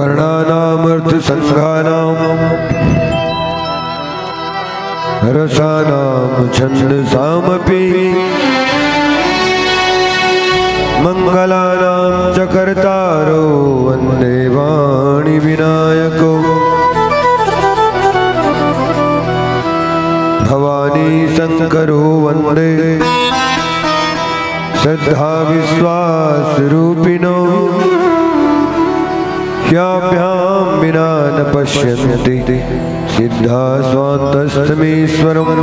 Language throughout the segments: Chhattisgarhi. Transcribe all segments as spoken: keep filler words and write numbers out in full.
वर्णानामर्थसङ्घानां रसानां छन्दसामपि। मङ्गलानां च कर्तारो वन्दे वाणिविनायको। भवानीशङ्करो वन्दे श्रद्धाविश्वासरूपिणो। याभ्यां विना न पश्यन्ति सिद्धा स्वान्तस्थमीश्वरम्।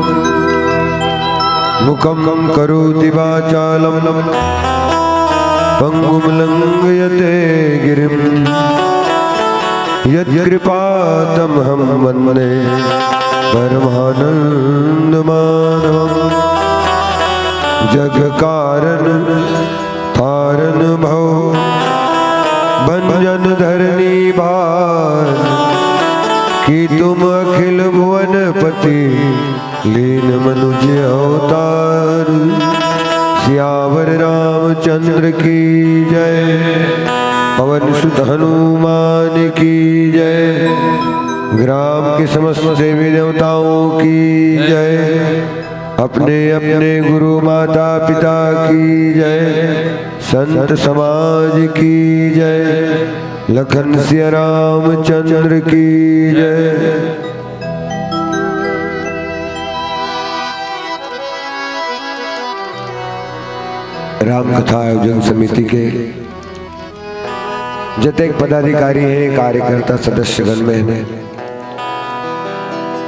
मूकं करोति वाचालं पङ्गुं लङ्घयते गिरिम्। यत्कृपातमहं वन्दे परमानन्दमाधवम्। जगकारण तारण भव भंजन धरनी भार, कि तुम अखिल भुवन पति लीन मनुज अवतार। सियावर रामचंद्र की जय, पवन सुत हनुमान की जय, ग्राम के समस्त देवी देवताओं की जय, अपने अपने गुरु माता पिता की जय, संत समाज की जय, लखन सिया रामचंद्र की जय। राम कथा आयोजन समिति के जतेक पदाधिकारी हे, कार्यकर्ता, सदस्यगण में हे,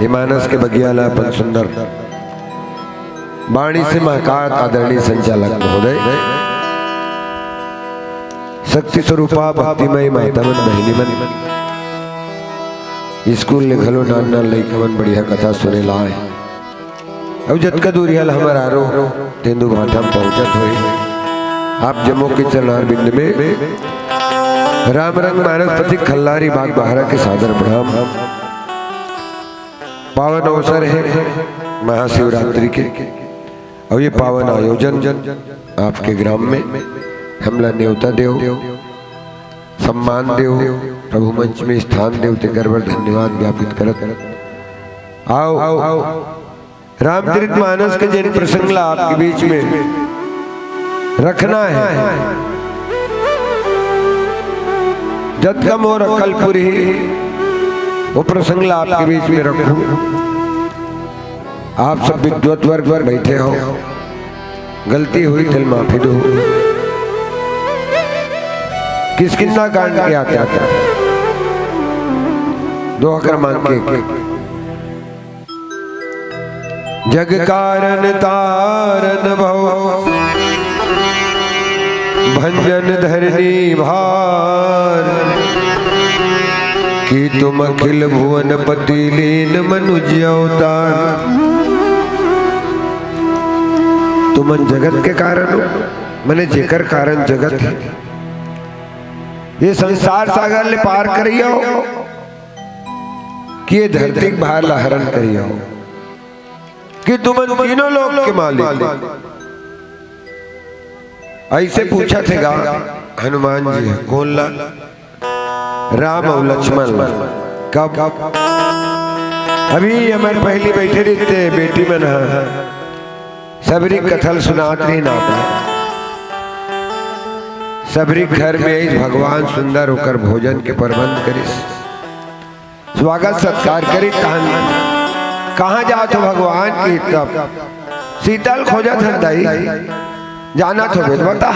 ये मानस के बगिया ला अपन सुंदर बाणी से महकात आदरणीय संचालक महोदय, शक्ति स्वरूपा भक्तिमय माता मन, बहिनी मन, स्कूल ले घलो नान नान लइका मन बढ़िया कथा सुने ला आए। अब जतका दूरिहा ल हमर आरो तेंदू भाठा म पहुंचत होही, आप जम्मो के चरणार बिंद में राम रंग मानस पथिक खल्लारी बाग बहारा के सादर प्रणाम। पावन अवसर हे महाशिवरात्रि के, अउ ये पावन आयोजन आपके ग्राम में हमला नेवता देव, सम्मान देव, प्रभु मंच में स्थान देव, तेकर बर धन्यवाद ज्ञापित करत। आओ, रामचरित मानस के जेन प्रसंग ला आपके बीच में रखना हे, जतका मोर अकल पूरी, वो प्रसंग ला आपके बीच में रखूं। आप सब विद्वत वर्ग पर बैठे हो, गलती होही तेला माफी दो। किष्किंधा कांड के आते आते दोहा क्रमांक एक। जग कारण तारण भव भंजन धरनी भार, कि तुम अखिल भुवन पति लीन मनुज अवतार। तुमन जगत के कारण हो, मने जेकर कारण जगत हे, ये संसार सागर ले पार करइया हो, कि ये धरती के भार ला हरण करइया हो, कि तुमन तीनों लोक के मालिक। अइसे पूछत हे गा हनुमान जी ह, कोन ला? राम अउ लक्ष्मण ला। कब? अभी हमर पहिली बइठे रहिथे बेटी मन ह, सबरी कथा ल सुनात रहिन। सबरी घर में भगवान सुंदर ओकर भोजन के प्रबंध करिस। स्वागत सत्कार करी, तहन कहाँ जात हो भगवान की? तब सीता ल खोजत हन दाई, जानत होबे त बता।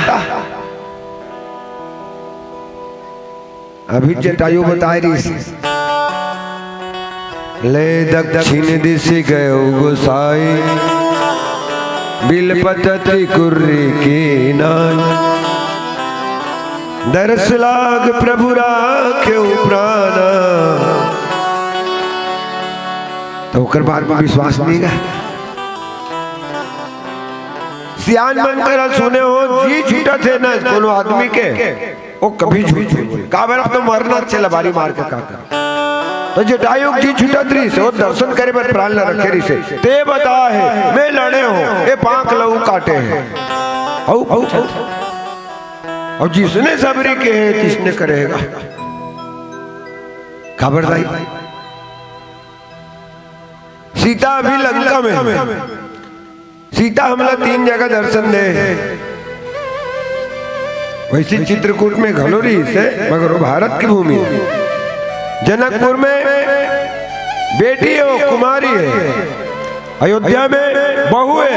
अभी जटायु बताय रहिस, ले दक्षिण दिशि गयो गोसाई, बिलपत अति कुर्री कीनाई। दरस लाग प्रभु राख्यो प्राण। त ओकर बात में विश्वास नइ हे। सियान मन करा सुने हो, जी छूटत हे ना कोनो आदमी के, वो कभी झूठ नइ बोले। काबर? अब तो मरना चला बारी मार के का कर। त जटायु जी छूटत रहिस, वो दर्शन करे बर प्राण ला रखे रहिस। ते बता हे, मैं लड़े हो, ये पांक लऊ काटे हे। अउ, अउ, अउ जिसने सबरी के हे, तिसने करेगा। काबर दाई? सीता अभी लंका में हे। सीता हमला तीन जगह दर्शन दे हे। वैसे चित्रकूट में घलो रहिस हे, मगर वो भारत की भूमि हे। जनकपुर में बेटी हे, वो कुमारी हे। अयोध्या में बहू हे,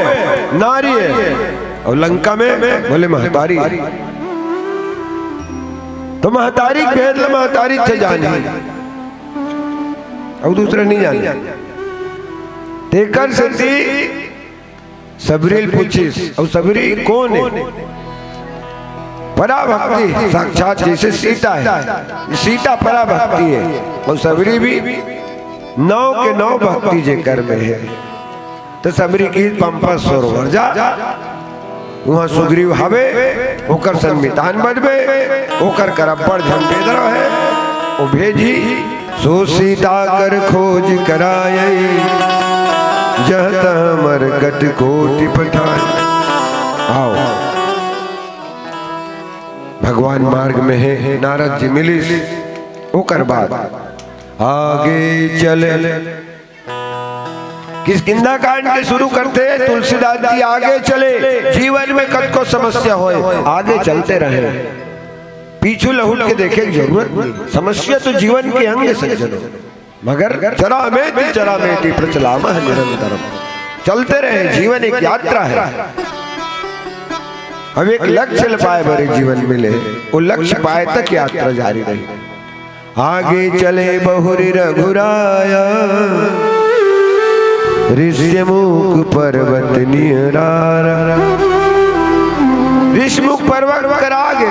नारी हे। अउ लंका में बोले महतारी हे। तो महतारी के भेद ल महतारी से जाने, अउ दूसरा नहीं जाने। तेकर सेती सबरी ल पूछिस, अउ सबरी कोन हे? पराभक्ति साक्षात, जैसे सीता हे, सीता पराभक्ति हे, अउ सबरी भी नौ के नौ भक्ति जेकर में हे। त सबरी कहिस पंपा सरोवर जा, उहाँ सुग्रीव हवे, ओकर संग मितान बनबे, ओकर कर अब्बड़ झन बेंदरा हे, ओ भेजही, सो सीता कर खोज कराए, जह तह मरकट कोटि पठाए। आओ, भगवान मार्ग में हे, नारद जी मिलिस, ओकर बाद आगे चले। किष्किंधा कांड के शुरू करते, तुलसीदास जी आगे चले। जीवन में कतको समस्या होय, आगे चलते रहे, पीछू लहुट के देखे के जरूरत नहीं। समस्या तो जीवन के अंग हे सज्जनों, मगर चरामेति चरामेति प्रचलामः निरंतरम। चलते रहे, जीवन एक यात्रा हे। हम एक लक्ष्य ल पाए बर जीवन मिले, वो लक्ष्य पाए तक यात्रा जारी रही। आगे चले बहुरि रघुराया, ऋष्यमूक पर्वत नियरारा। ऋष्यमूक पर्वत कर आगे,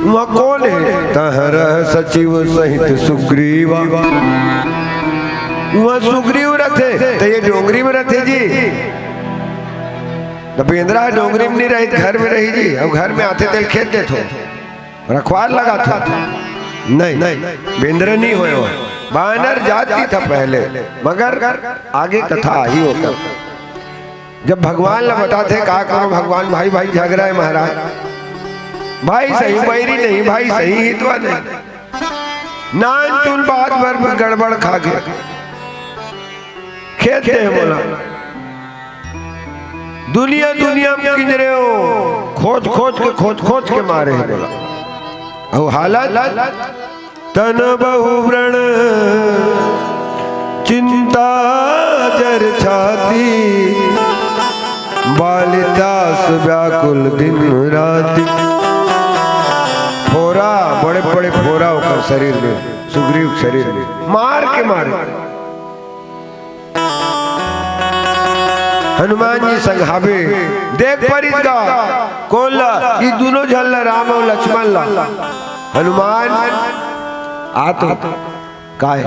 उहाँ कोन हे? तह रह सचिव सहित सुग्रीवा। उहाँ सुग्रीव रथे, त ये डोंगरी में रथे जी। त बेंदरा डोंगरी में नहीं रही, घर में रही जी। अउ घर में आथे तेला खेत देथो। रखवार लगाथो। नहीं, बेंदरा नहीं होय वो। बानर जाति था पहले, मगर आगे कथा आही ओकर। जब भगवान ला बताथे, का करो भगवान, भाई भाई झगरा हे महाराज, भाई सही बैरी नहीं, भाई सही हितवा नहीं, नान चुन बात भर में गड़बड़ खा के खेत दे हे मोला। दुनिया दुनिया में किंजरे हो, खोज खोज के, खोज खोज के मारे हे मोला। अउ हालत तन बहु व्रण चिंता जर छाती, बालि तास व्याकुल दिन राति। फोरा, बड़े बड़े फोरा ओकर शरीर में, सुग्रीव के शरीर में, मार के मारे। हनुमान जी संघाबे, देख परिस गा, कोन ला? ई दूनों झन ला, राम अउ लक्ष्मण ला। हनुमान, आ तो, का हे?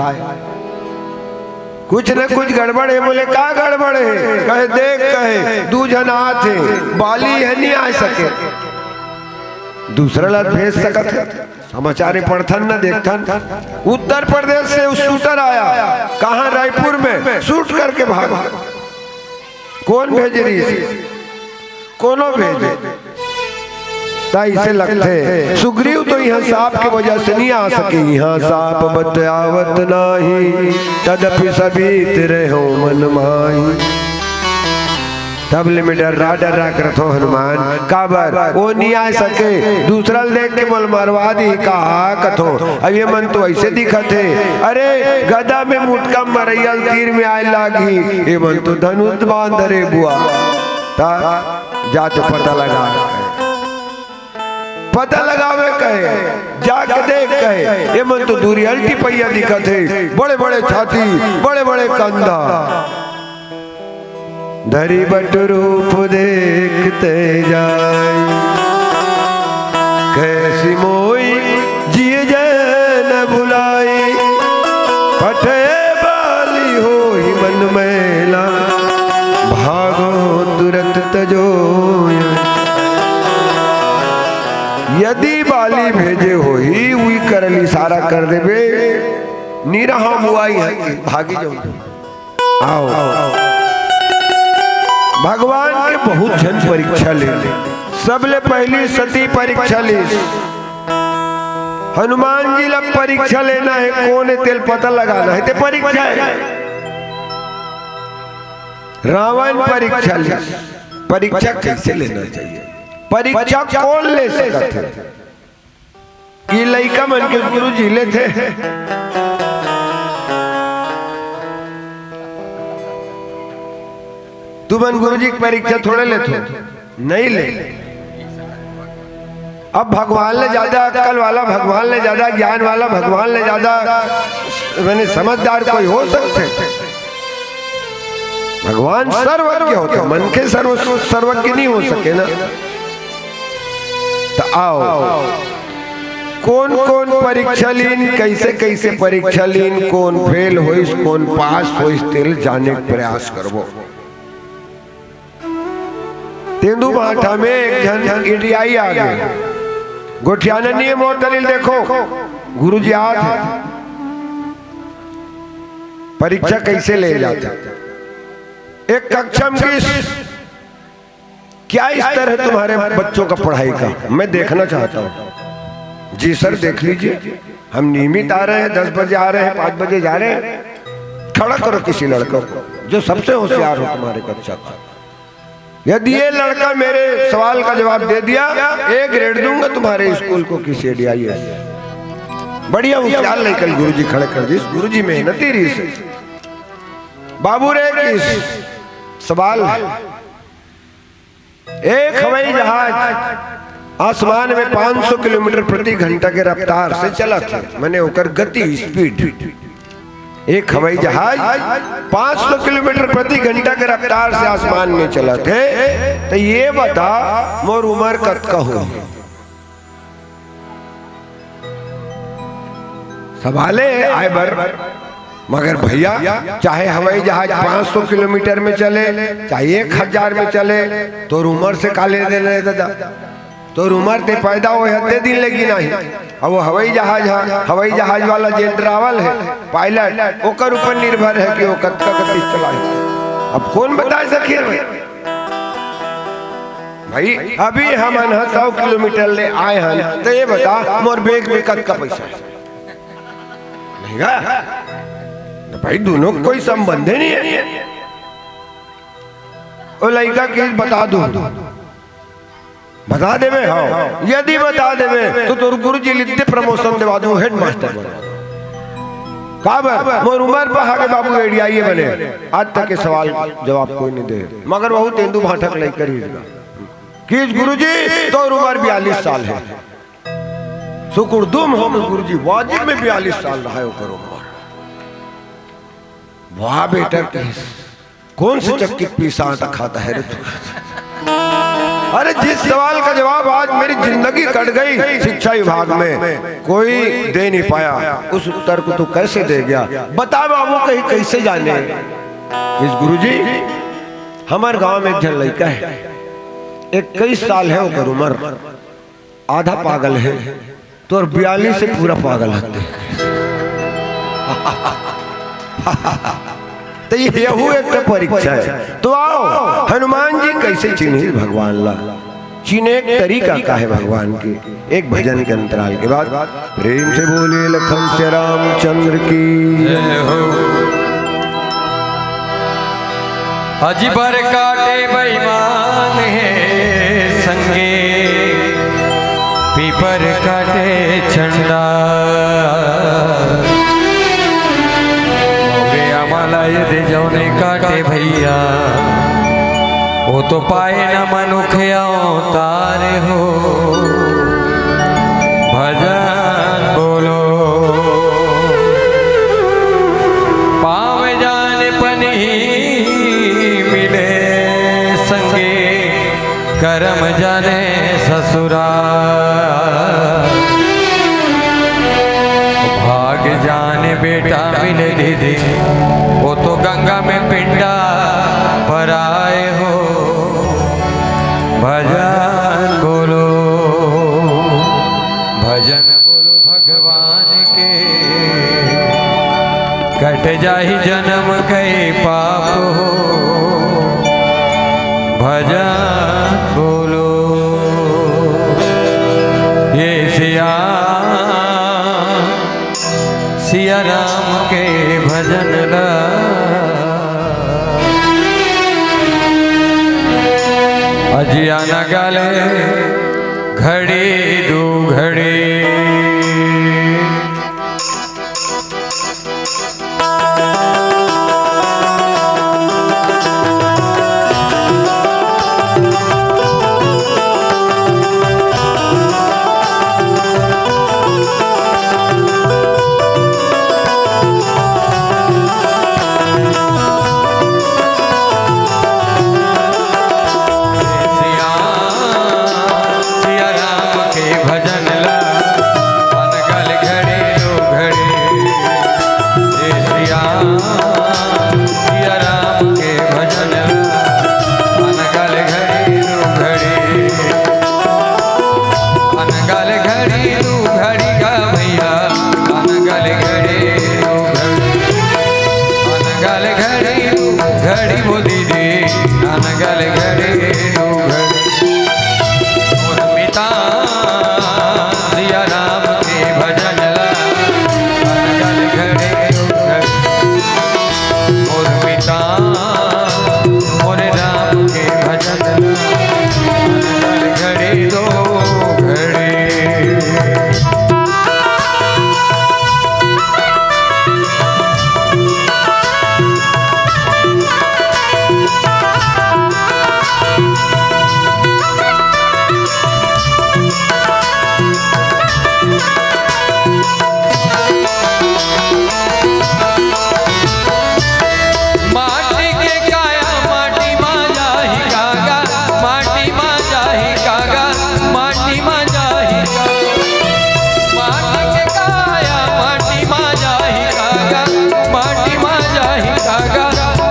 कुछ न कुछ गड़बड़ हे। बोले, का गड़बड़ हे? कहे, देख, कहे, दू झन आत हे, बाली हे, नहीं आ सके, दूसरा ला भेज सकत हे। समाचार पढ़थन न देखथन, उत्तर प्रदेश से वो शूटर आया, कहाँ? रायपुर में, शूट करके भागा। कोन भेजे रहिस? कोनो भेजे। त अइसे लगथे, सुग्रीव तो इहाँ साँप के वजह से नहीं आ सके। इहाँ साँप बत आवत नाही, तदपि सबीत रहो मन माही। तब ले मैं डर्रा डर्रा करथों हनुमान, काबर? वो नहीं आ सके, दूसरा ल देख के मोला मरवा दिही का कथों। अब ये मन तो अइसे दिखत हे, अरे गदा में मुटका मरइया ल तीर में आए लागही, ये मन तो धनुष बांध रे बुआ। त जा तो पता लगा, पता लगावे कहे, जाके देख कहे, ये मन तो दूरिहा ल टिपइया दिखत हे, बड़े बड़े छाती, बड़े बड़े कंधा। धरि बटु रूप देखते जाय, कहसि मोहि जिय जन भुलाय। पठे बाली होहि मन मैला, भागो तुरत तजो। यदि बाली भेजे होही, उही करल इशारा कर देबे, निरहा बुआई है, भागी जाओ। आओ। भगवान के बहुत झन परीक्षा ले, सबले पहली सती परीक्षा लीस। हनुमान जी ला परीक्षा लेना हे, कोन हे तेला पता लगाना हे, ते परीक्षा हे। रावण परीक्षा ले, परीक्षा कइसे लेना चाहिए, परीक्षा कोन ले सकत हे? ये लइका मन के गुरु जी लेथे। तुमन गुरु जी के परीक्षा थोड़े लेथो, नइ ले। अब भगवान ले जादा अक्कल वाला, भगवान ले जादा ज्ञान वाला, भगवान ले जादा माने समझदार कोई हो सकथे? भगवान सर्वज्ञ होथे, मनखे सर्व-, सर्वज्ञ नइ हो सके ना। त आओ, कोन कोन परीक्षा लीन, कइसे कइसे परीक्षा लीन, कोन फेल होइस, कोन पास होइस, तेला जाने के प्रयास करबो। तेंदूभाठा में एक झन इडियाई आगे। गोठियाना नइ हे मोर तरिल, देखो, गुरुजी आत हे। परीक्षा कइसे ले जाथे? एक कक्षा में किस, क्या स्तर है तुम्हारे बच्चों का पढ़ाई का? मैं देखना चाहता हूँ। जी सर, देख लीजिए, हम नियमित आ रहे हैं, दस बजे आ रहे हैं, पाँच बजे जा रहे हैं। खड़ा करो किसी लड़का को जो सबसे होशियार हो तुम्हारे कक्षा का। यदि ये लड़का मेरे सवाल का जवाब दे दिया, ए ग्रेड दूंगा तुम्हारे स्कूल को, किसी आईएएस। बढ़िया होशियार लइका ल गुरुजी खड़े कर दिस। गुरुजी मेहनती रहिस। बाबू रे, किस सवाल है? एक हवाई जहाज आसमान में पाँच सौ किलोमीटर प्रति घंटा के रफ्तार से चलत हे, माने ओकर गति, स्पीड। एक हवाई जहाज पाँच सौ किलोमीटर प्रति घंटा के रफ्तार से आसमान में चलत हे, त ये बता, मोर उमर कतका होही? सवाले आय बर। मगर भइया, चाहे हवाई जहाज पाँच सौ किलोमीटर में चले, चाहे एक हजार में चले, तोर उमर से का लेना देना हे दादा? तोर उमर, ते पैदा होय हस ते दिन ले गिना हे। अब वो हवाई जहाज ह, हवाई जहाज वाला जेन ड्राइवर हे, पायलट, ओकर ऊपर निर्भर हे कि वो कतका गति से चलाही। अब कोन बता सकही भाई? भाई, अभी हमन ह सौ किलोमीटर ले आय हन, त ये बता, मोर bag में कतका पइसा हे? नहीं गा? त भाई, दूनों के कोई संबंध ही नहीं हे। वो लइका के बता दूं, बता देबे, हाँ, यदि बता देबे, त तोर गुरुजी ल दे promotion देवा दूं, headmaster बना। काबर? मोर उमर पर आके बाबू एडियाई बने, आज तक के सवाल जवाब कोई नइ दे। मगर वहू तेंदूभाठा के लइका रहिस गा। किस गुरुजी, तोर उमर बयालीस साल हे। सुकुड़दुम हो गुरुजी, वाजिब में बयालीस साल रहा हे ओकर उमर। वाह बेटा, किस कोन से चक्की के पीसा आटा खाता है रे तू? अरे, जिस सवाल का जवाब आज मेरी जिंदगी कट गई शिक्षा विभाग में, कोई दे नहीं पाया, उस उत्तर को तू कैसे दे गया? बता बाबू, कहीं कैसे जाने? किस गुरुजी, हमर गांव में एक झन लइका हे, इक्कीस साल हे ओकर उमर, आधा पागल हे, तोर बयालीस से पूरा पागल हते। त यहू एक ठो परीक्षा हे। त आओ, हनुमान जी कइसे चिन्हिस भगवान ला? चिन्हे के तरीका का हे भगवान के? एक भजन के अंतराल के बाद प्रेम से बोलिए लखन सिया रामचंद्र की। जय हो। अजी बर काटे बेईमान हे संगी, पीपर काटे चंडाल। मोगे आमा ला यदि जउने काटे भइया, ओ तो पाए न मनुख अवतार हो। भजन बोलो। पाँव जाने पनही मिले संगी, करम जाने ससुराल। भाग जाने बेटा मिले दीदी, ओ तो गंगा में पिंडा भराए हो। भजन बोलो, भजन बोलो भगवान के, कट जाही जन्म कई पाप हो। भजन बोलो, ये सिया भजन ला। अजिया न गाले घड़ी दू घड़ी। सिया, सिया राम के भजन ला, अनगल घड़ी दो घड़ी। ए सिया, सिया राम के भजन ला, अनगल घड़ी दो घड़ी। अनगल घड़ी दू घड़ी गा भैया, अनगल घड़ी दू घड़ी, अनगल घड़ी दू घड़ी वो दीदी, अनगल घड़ी दू घड़ी। उर्मिता सिया राम के भजन ला, अनगल घड़ी दू घड़ी। मोर पिता, मोर राम के भजन, घड़ी दो घड़ी। माटी के काया माटी मा जाही कागा, माटी मा जाही कागा, माटी मा जाही कागा। माटी के काया माटी मा जाही कागा, माटी मा जाही कागा,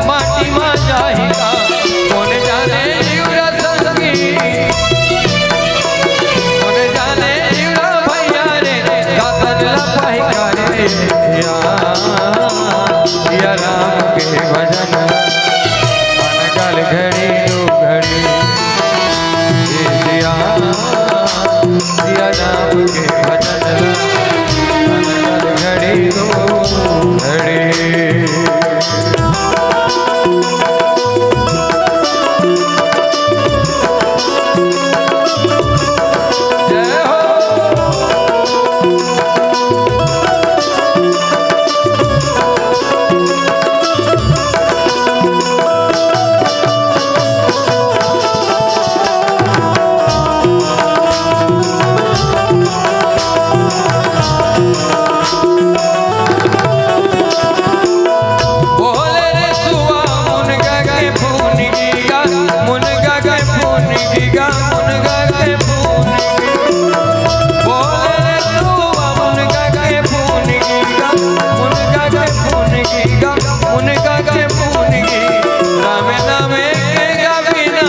माटी मा जाही कागा। कोन जाने जीव रा संगी, कोन जाने जीव रा भैया रे, कातन ला पाही का रे या। सिया राम के भजन, अनगल घड़ी दो घड़ी। ए सिया, सिया राम के भजन, अनगल घड़ी दो घड़ी। जय हो। बोले रे सुआ मुनगा के फून गीगा, मुनगा के फून गीगा, मुनगा के फून गीगा। बोले रे सुआ मुनगा के फून गीगा, मुनगा के फून गीगा, मुनगा के फून गीगा। रामे नामे के गाविना,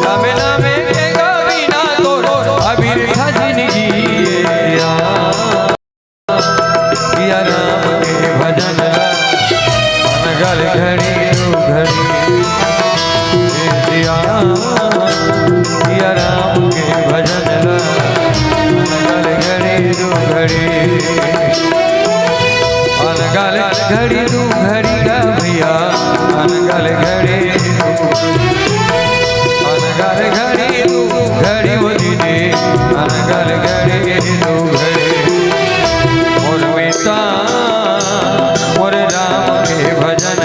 रामे नामे के गाविना तोर अबिरथा जिनगी। सिया राम के भजन ला, अनगल घड़ी दो घड़ी। ए सिया, सिया राम के भजन ला, अनगल घड़ी दो घड़ी। अनगल घड़ी दो घड़ी गा भैया, अनगल घड़ी दो घड़ी। अनगल घड़ी दो घड़ी वो दीदी, अनगल घड़ी दो घड़ी। मोर बेटा, मोर राम के भजन,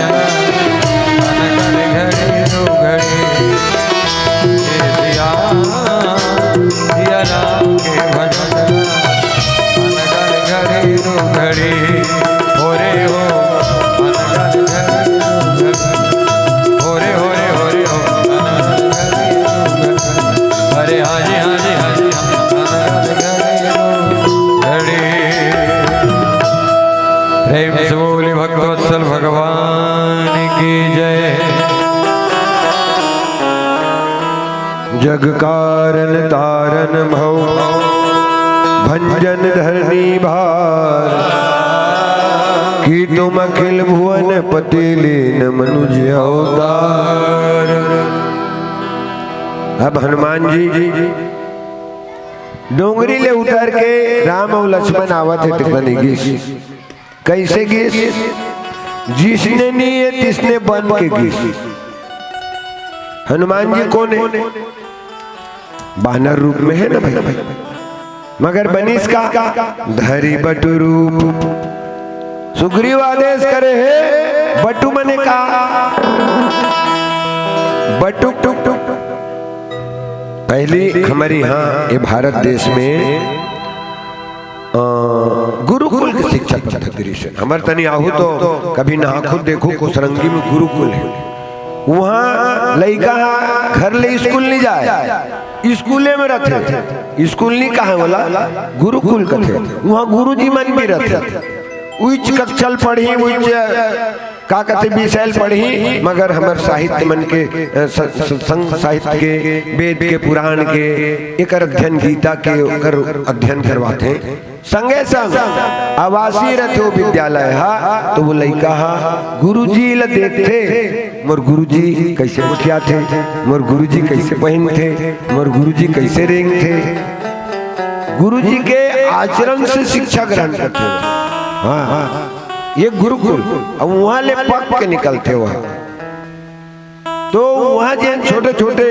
अनगल घड़ी दो घड़ी। ए सिया, सिया राम के भजन, अनगल घड़ी दो घड़ी। हो रे हो, अनगल घड़ी दो घड़ी। हो रे हो रे हो रे हो, अनगल घड़ी दो घड़ी। अरे हाँ जी, हाँ जी, हाँ जी, अनगल घड़ी दो घड़ी। प्रेम से बोली भक्तवत्सल भगवान की जय। जग कारण तारण भव, भंजन धरनी भार, की तुम अखिल भुवन पति लीन मनुज अवतार। अब हनुमान जी डोंगरी ले उतर के राम अउ लक्ष्मण आवत हे, तेकर निगिस। कइसे गिस? जिसने नी हे, तिसने बन के गिस। हनुमान जी कोन हे? बानर रूप में हे ना भाई, मगर बनिस का? धरि बटु रूप। सुग्रीव आदेश करे हे, बटु मने का? बटु। पहली हमर इहाँ ये भारत देश में, अ, गुरुकुल के शिक्षा पद्धति रहिस हे। हमर तनी आहू तो कभी नहाखू देखू, कोसरंगी में गुरुकुल हे। उहाँ लइका ह घर ले स्कूल नी जाय, स्कूले में रथे। स्कूल नी कहे वाला, गुरुकुल कथे। उहाँ गुरुजी मन भी रथे। उच्च कक्षा ल पढ़ही, उच्च का कथे विषय ल पढ़ही, मगर हमर साहित्य मन के, अ, स-, स-, संत साहित्य के, वेद के, पुराण के, एकर अध्ययन, गीता के, ओकर अध्ययन करवाथे। संगे संग आवासीय रथे वो विद्यालय हा, तो वो लइका हा गुरुजी ल देखथे, मोर गुरुजी कइसे गोठियाथे, मोर गुरुजी कइसे पहिनथे, मोर गुरुजी कइसे रेंगथे। गुरुजी के आचरण से शिक्षा ग्रहण करथे। हाँ, हाँ, ये गुरुकुल। अब उहाँ ले पक के निकलथे वो। तो उहाँ जेन छोटे-छोटे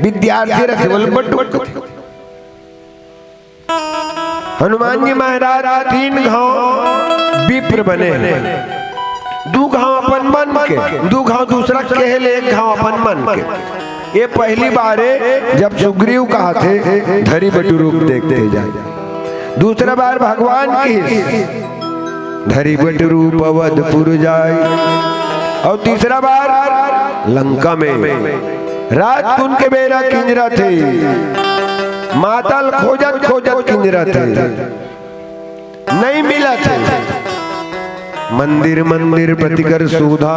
विद्यार्थी रथे, वो लोग बटुक कथे। हनुमान जी महाराज तीन घांव विप्र बने, दू घांव अपन मन के, दू घांव दूसरा केहे ले, एक घांव अपन मन के। ये पहली बार हे जब सुग्रीव कहाथे, "धरि बटु रूप देखते जाय।" दूसरा बार भगवान की, "धरि बटु रूप अवधपुर जाय।" अउ तीसरा बार लंका में रात कुन के बेरा किंजरथे, माता ल खोजत खोजत किंजरथे, नइ मिलत हे। मंदिर मंदिर प्रति कर सोधा,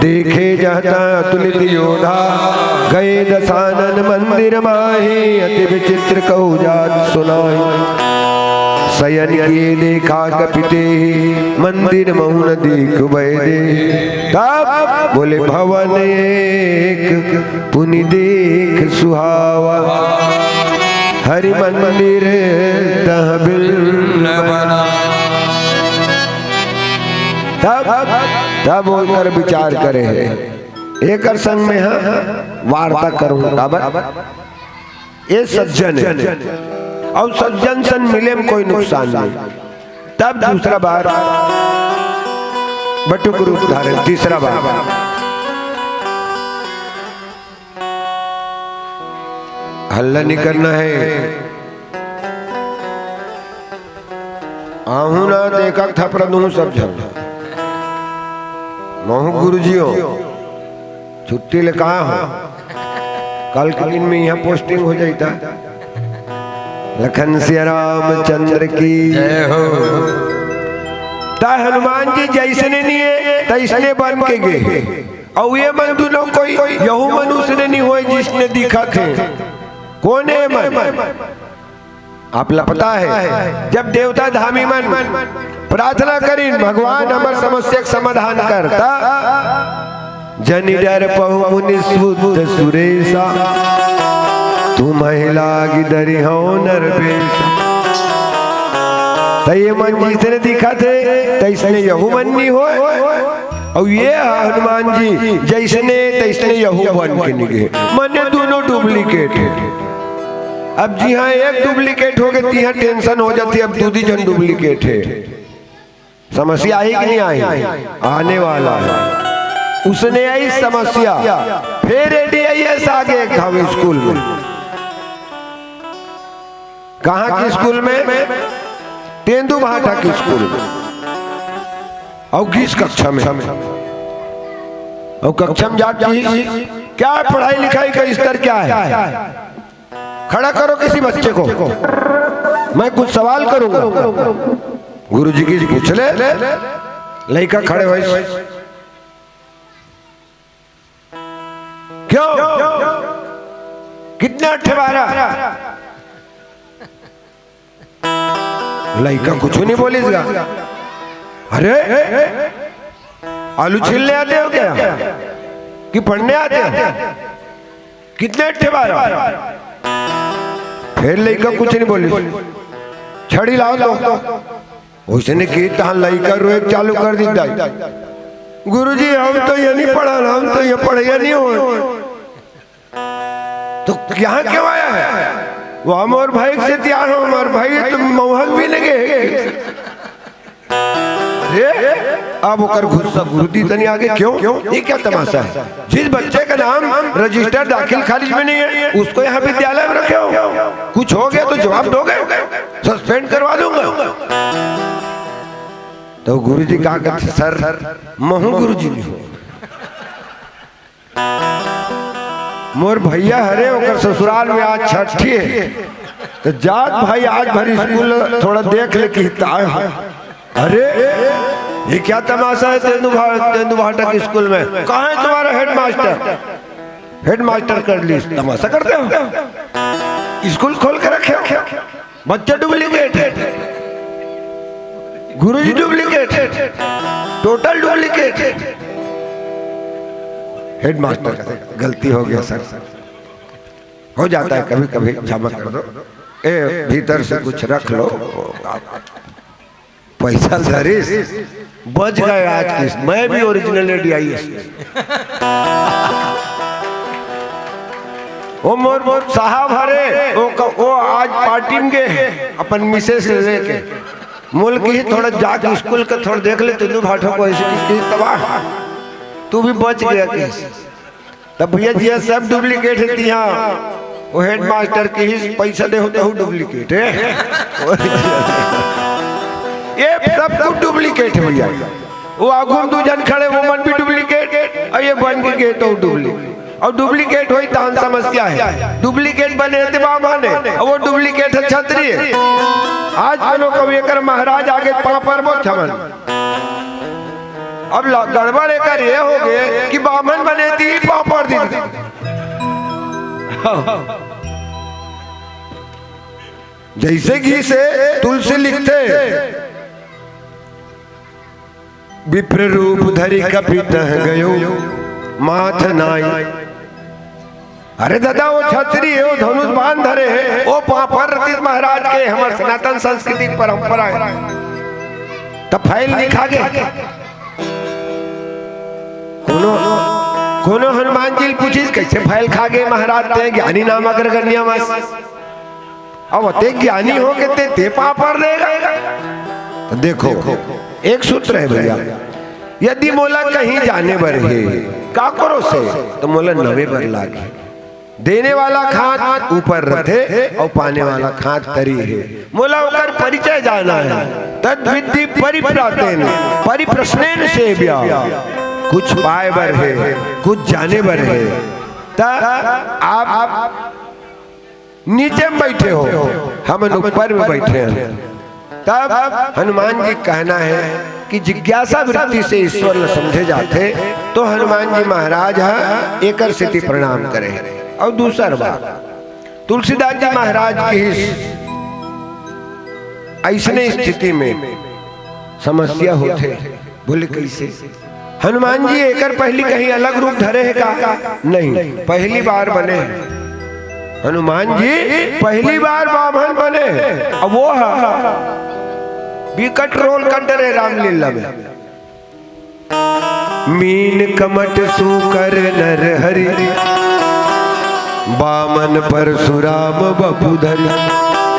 देखे जहता अतुलित योधा। गए दसानन मंदिर माहि, अति विचित्र कहु जात सुनाहि। सयन किए देखा कपि तेहि, मंदिर महु न देखि भए देहि। तब बोले, भवन एक पुनि देख सुहावा, हरि मंदिर तह बिन न बना। तब, तब ओकर विचार करे हे, एकर संग में हा वार्ता करूं, काबर? ये सज्जन हे, अउ सज्जन सन मिले में कोई नुकसान नहीं। तब दूसरा बार बटुक रूप धारण, तीसरा बार हल्ला नहीं करना है। आहू ना, देखक थपरा दूं सब झन। महू गुरुजी हो, छुट्टी ले कहा हो, कल के दिन में यहाँ पोस्टिंग हो जाता। लखन सिया रामचंद्र की जय हो। त हनुमान जी जइसने नहीं हे, तइसने बन के गे। अउ ये मन दुनों कोई यहू मन उसने नहीं होय जिसने दिखत हे। कोन हे मन? आप ला पता हे, जब देवता धामी मन प्रार्थना करिन, "भगवान, हमर समस्या के समाधान कर," त, "जनि डरपहु मुनि सुत सुरेसा, तुम्हि लागि डरिहउँ नर बेसा।" त ये मन जइसने दिखत हे, तइसने यहू मन नहीं होय। अउ ये हनुमान जी जइसने तइसने यहू बन के निकले, मने दुनों डुप्लीकेट हे। अब जिहाँ एक डुप्लीकेट हो गे, तिहाँ टेंशन हो जाथे, अब दू दी झन डुप्लीकेट हे। समस्या आही कि नहीं आही? आने वाला हे। उसने आई समस्या, फेर एडीआईएस आ गे एक घांव स्कूल में। कहाँ की स्कूल में? तेंदू भाटा की स्कूल में। अउ गिस कक्षा में, अउ कक्षा में जाके कहिस, "क्या है, पढ़ाई लिखाई का स्तर क्या है? खड़ा करो किसी बच्चे को, मैं कुछ सवाल करूंगा।" गुरुजी किहिस, "पूछ ले।" लइका खड़े होइस, "क्यों? कितने अट्ठे बारह?" लइका कुछ नहीं बोलिस गा। "अरे, आलू छीलने आते हो क्या? कि पढ़ने आते हो? कितने अट्ठे बारह?" फेर लइका कुछ नहीं बोलिस। "छड़ी लाओ तो।" उसने की तहाँ लइका रोए चालू कर दी दाई। "गुरुजी, हम तो ये नहीं पढ़ा ना, हम तो ये पढ़े नहीं हो।" "तो यहाँ क्यों आया है?" "वो हम और भाई से तैयार हो, हमारे भाई तो मौहक भी लगे।" अरे, अब ओकर गुस्सा गुरुजी तनी आगे, "क्यों? ये क्या तमाशा है? जिस बच्चे का नाम रजिस्टर दाखिल खारिज में नहीं है, उसको यहाँ विद्यालय में रखे हो? कुछ हो गया तो जवाब दोगे? सस्पेंड करवा दूंगा।" तो गुरुजी का कहते, "सर, महू गुरुजी नहीं हो।" मोर भैया हरे, ओकर ससुराल में आज छठी है, तो जात भाई आज भर स्कूल थोड़ा देख ले कि ताय हो। अरे, ये क्या तमाशा है तेंदू भा-, तेंदू भाटा के स्कूल में? कहाँ है तुम्हारा हेडमास्टर? हेडमास्टर कर ली, तमाशा करते हो? स्कूल खोल के रखे हो? बच्चे डुप्लीकेट है, गुरुजी डुप्लीकेट है, टोटल डुप्लीकेट है। हेडमास्टर कहते, "गलती हो गया सर, हो जाता है कभी कभी, क्षमा कर दो।" ए, भीतर से कुछ रख लो। पैसा धरिस, बच गए आज की, मैं भी ओरिजिनल एडीआईएस। वो मोर, मोर साहब हरे, वो क-, वो आज पार्टी में गए, अपन मिसेस ले लेके। मोला किहिस थोड़ा जाके स्कूल का थोड़ा देख ले, तेंदू भाटा को ऐसे की तबाह, तू भी बच गया किहिस। तब भैया जी, ये सब डुप्लीकेट है तिहाँ। वो हेडमास्टर किहिस, पैसा दे हो तो डुप्लीकेट है। ये सब कुछ डुप्लीकेट है भैया। वो आगू में दू झन खड़े, वो मन भी डुप्लीकेट, और ये बन के गए तो डुप्लीकेट। और डुप्लीकेट होई तहन समस्या है। डुप्लीकेट बने थे बामन है, और वो डुप्लीकेट है छत्री है। आज कोनो कवि एकर महाराज आगे पाँव परबो छमन। अब ल-, गड़बड़ एकर ये हो गए कि बामन बने ती पाँव पर दी। जैसे घी से तुलसी लिखते, "विप्र रूप धरि कपि तह गयो, माथ नाई।" अरे दादा, वो छतरी है, वो धनुष बाण धरे है, वो पापड़ रतीश महाराज के, हमर सनातन संस्कृति के परंपरा है। त फैल नहीं खा गे। कोनो, कोनो हनुमान जी ल पूछिस, "कैसे फैल खा गे महाराज ते ज्ञानी नाम अग्रगण्य मस?" अब ते ज्ञानी हो के ते, ते पापड़ देगा। तो देखो, एक सूत्र है भैया, "यदि मोला कहीं जाने बर हे, काकरो से, तो मोला नवे बर लागे।" देने वाला खात ऊपर रथे और पाने वाला खात तरी है। मोला ओकर परिचय जाना है। "तद्विद्धि परिप्रातेन परिप्रश्नेन सेव्या।" कुछ पाए बर है, कुछ जाने बर है। त आप नीचे में बैठे हो, हमन ऊपर में बैठे हैं। तब हनुमान जी कहना है कि जिज्ञासा वृत्ति से ईश्वर ल समझे जाथे, तो हनुमान जी महाराज ह एकर सेती प्रणाम करे। और दूसर बात, तुलसीदास जी महाराज की ही अइसने स्थिति में समस्या होथे। बोले, "कैसे?" हनुमान जी एकर पहली कहीं अलग रूप धरे हे का? नहीं, पहली बार बने हे। हनुमान जी पहली बार बामन बने हे। अब वो ह विकट रोल कर डरे रामलीला में। मीन कमट सूकर नर हरि, बामन परशुराम बपुधरि।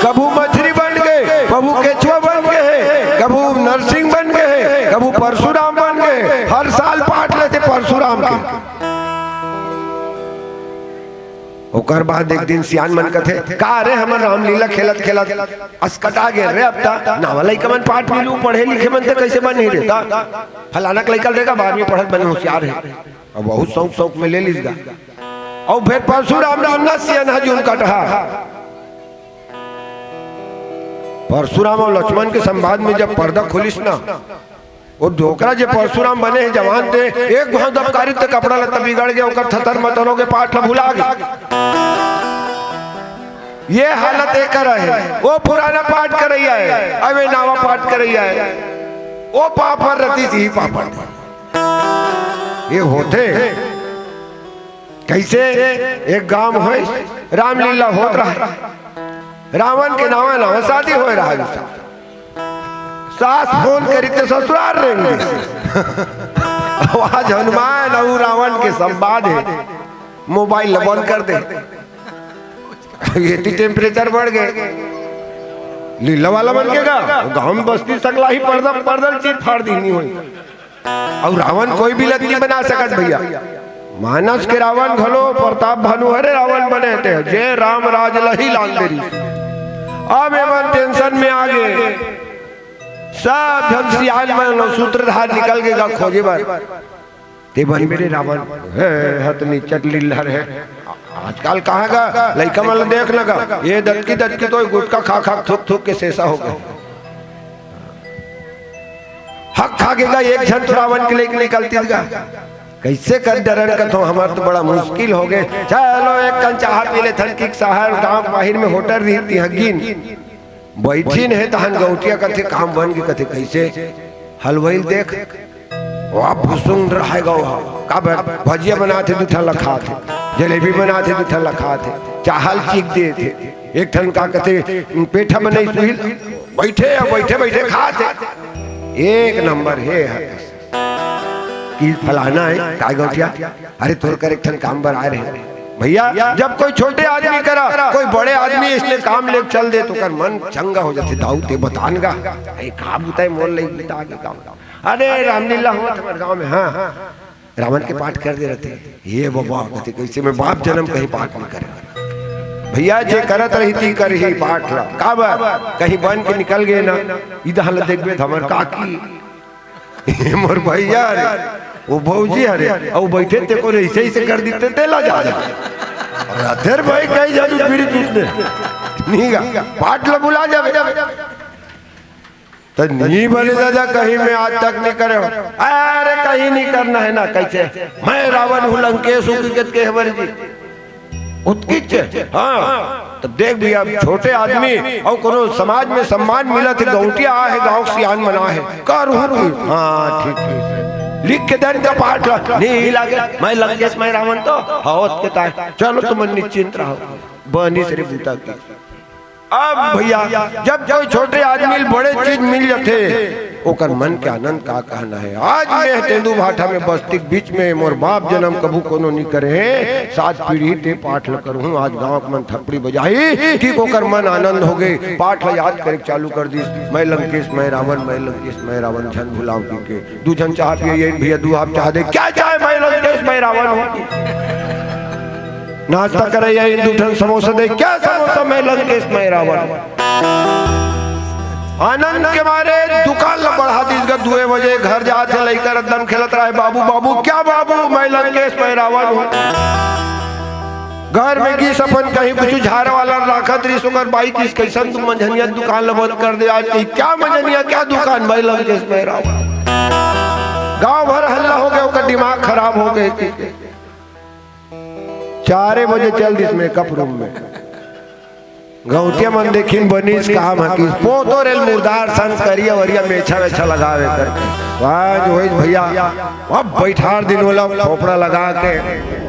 कभू मछरी बन गए, कभू केचुआ बन गए हे, कभू नरसिंह बन गए हे, कभू परशुराम बन गए हे। हर साल पाठ लेथे परशुराम के। ओकर बाद एक दिन सियान मन कथे, "का रे, हमर रामलीला खेलत खेलत असकटा गे रे, अब त नावा लइका मन पाठ मिलू, पढ़े लिखे मन त कैसे बन ही रे, त फलाना के लइका ल देखा, बारहवीं पढ़त बने होशियार हे।" अब बहुत शौक शौक में ले लीस गा। और फिर परशुराम राम ना सियान ह जून कटहा। परशुराम और लक्ष्मण के संवाद में जब पर्दा खोलिस ना, वो डोकरा जे परशुराम बने हे जवान ते, एक घाव दबकारी ते कपड़ा लत्ता बिगड़ गया, ओकर थतर मतर हो गए, पाठ ला भुला गए। ये हालत एकर हे, वो पुराना पाठ करैया हे, अब ये नावा पाठ करैया हे, वो पापड़ रतीस ही पापड़। ये होथे। कैसे? एक गांव होय, रामलीला होत रहा, रावण के नावा नावा शादी होय रहा। सास फोन करी त ससुराल रेंग दिस। अब आज हनुमान अउ रावण के संवाद हे, मोबाइल ल बंद कर दे। एती टेम्परेचर बढ़ गे। लीला वाला मन के गा, गांव में बस्ती सकलाही पर्दा, पर्दा ल चीर फाड़ दी, नहीं होई। अउ रावण कोई भी लत नहीं बना सकत भैया। मानस के रावण घलो प्रताप भानु हरे रावण बने ते, जे राम राज लही लान दे रही। अब एमन टेंशन में आ गे, सब झन सियान मन सूत्रधार निकल गे गा खोजे बर। ते बन मेरे रावण, हे हतनी चटलिल्लर हे। आजकल कहाँ गा लइका मन ल देख न गा, ये दतकी दतकी तो गुटखा खा खा थूक थूक के सेसा हो गे। हक खा गे गा, एक झन तो रावण के लेके निकलती गा। कैसे कर डरन कथो, हमर तो बड़ा मुश्किल हो गे। चलो एक कन चाहा पी लेथन कि शहर गांव बाहिर में होटल रही तिहगिन। बैठिन हे तहन गौटिया कथे काम बन गे, कथे कैसे? हलवाई ल देख, वाह भुसुंग रहे गा, वाह। काबर भजिया बनाथे, दू ठन ल खाथे, जलेबी बनाथे, दू ठन ल खाथे, चाहल चीख देथे, एक ठन का कथे पेठा बनाई सुहिल, बैठे या बैठे बैठे खाथे। एक नंबर हे हर कि फलाना हे, काय गौटिया? अरे तोर कर एक ठन काम बर आए रहे भैया। जब कोई छोटे आदमी करा, कोई बड़े आदमी इसने काम ले चल दे, तो कर मन चंगा हो जाथे। दाऊ ते बतान गा, अरे का बुताए मोर ले बुता के काम। अरे रामलीला होवत हमर गांव में, हाँ, रावण के पाठ कर दे रहते। ये बाबा कहते, कैसे मैं बाप जन्म कहीं पाठ नहीं करे। भैया जे करत रही ती कर ही पाठ ला, काबर कहीं बन के निकल गए ना, इधर ल देखबे त हमर काकी, मोर भैया रे, वो भौजी हरे, अउ बैठे ते को ऐसे ऐसे कर देते, ते ला जा जा। अरे भाई कहीं जा तू बीड़ी पीसने। नहीं गा, पाठ ला बुला जावे। तो नहीं बने दादा, कहीं मैं आज तक नहीं करे हूँ। अरे कहीं नहीं करना है ना, कैसे? मैं रावण हूँ, लंकेश हूँ, कि के हमारे जी। उत्किच, हाँ। तो देख भैया, छोटे आदमी अउ कोनो समाज में सम्मान मिलत हे, गौटिया आहे, गांव के सियान मन आहे, कर हूँ कि, हाँ, ठीक, ठीक। लिख के दन का पाठ ला, नहीं लागे, मैं लंकेश, मैं रावण तो, हाँ, ओतके ताय। चलो तुम निश्चिंत रहो, बनी से रे बूता की। अब भैया, जब कोई छोटे आदमी ल बड़े चीज मिल जाथे, ओकर मन के आनंद का कहना है। आज मैं तेंदू भाठा में बस्ती के बीच में मोर बाप जन्म कभू कोनो नी करे हे, सात पीढ़ी ते पाठ ल करहूं। आज गांव के मन थपड़ी बजाही कि ओकर मन आनंद हो गए, पाठ ल याद करे चालू कर दिस, मैं लंकेश, मैं रावण, मैं लंकेश, मैं रावण, झन भुलाव की के। दू झन चाह पिए, ये भैया दू हाथ चाह दे, क्या चाहे मैं लंकेश, मैं रावण हूँ। नाश्ता करे या इन दू ठन समोसा दे, क्या समोसा, मैं लंकेश, मैं रावण। आनंद के मारे दुकान ला बढ़ा दीस गा, दुए बजे घर जात हे, लइका रद्दम खेलत रहे, बाबू, बाबू, क्या बाबू, मैं लंकेश, मैं रावण हूँ। घर में गिस अपन कहीं कुछ झारे वाला राखत रहिस, ओकर बाई किस कैसन तू मंझनिया दुकान ला बंद कर दे आज, कहीं क्या मंझनिया, क्या दुकान, मैं लंकेश, मैं रावण। गांव भर हल्ला हो गया, ओकर दिमाग खराब हो गए। चारे बजे चल दिस मेकअप रूम में। गौटिया मन देखिन बनिस काम ह कि पोतो रेल मुर्दार सन करिया वरिया मेछा वेछा लगावे कर। वाह जो होइस भैया, अब बैठार दिन वाला खोपड़ा लगा के।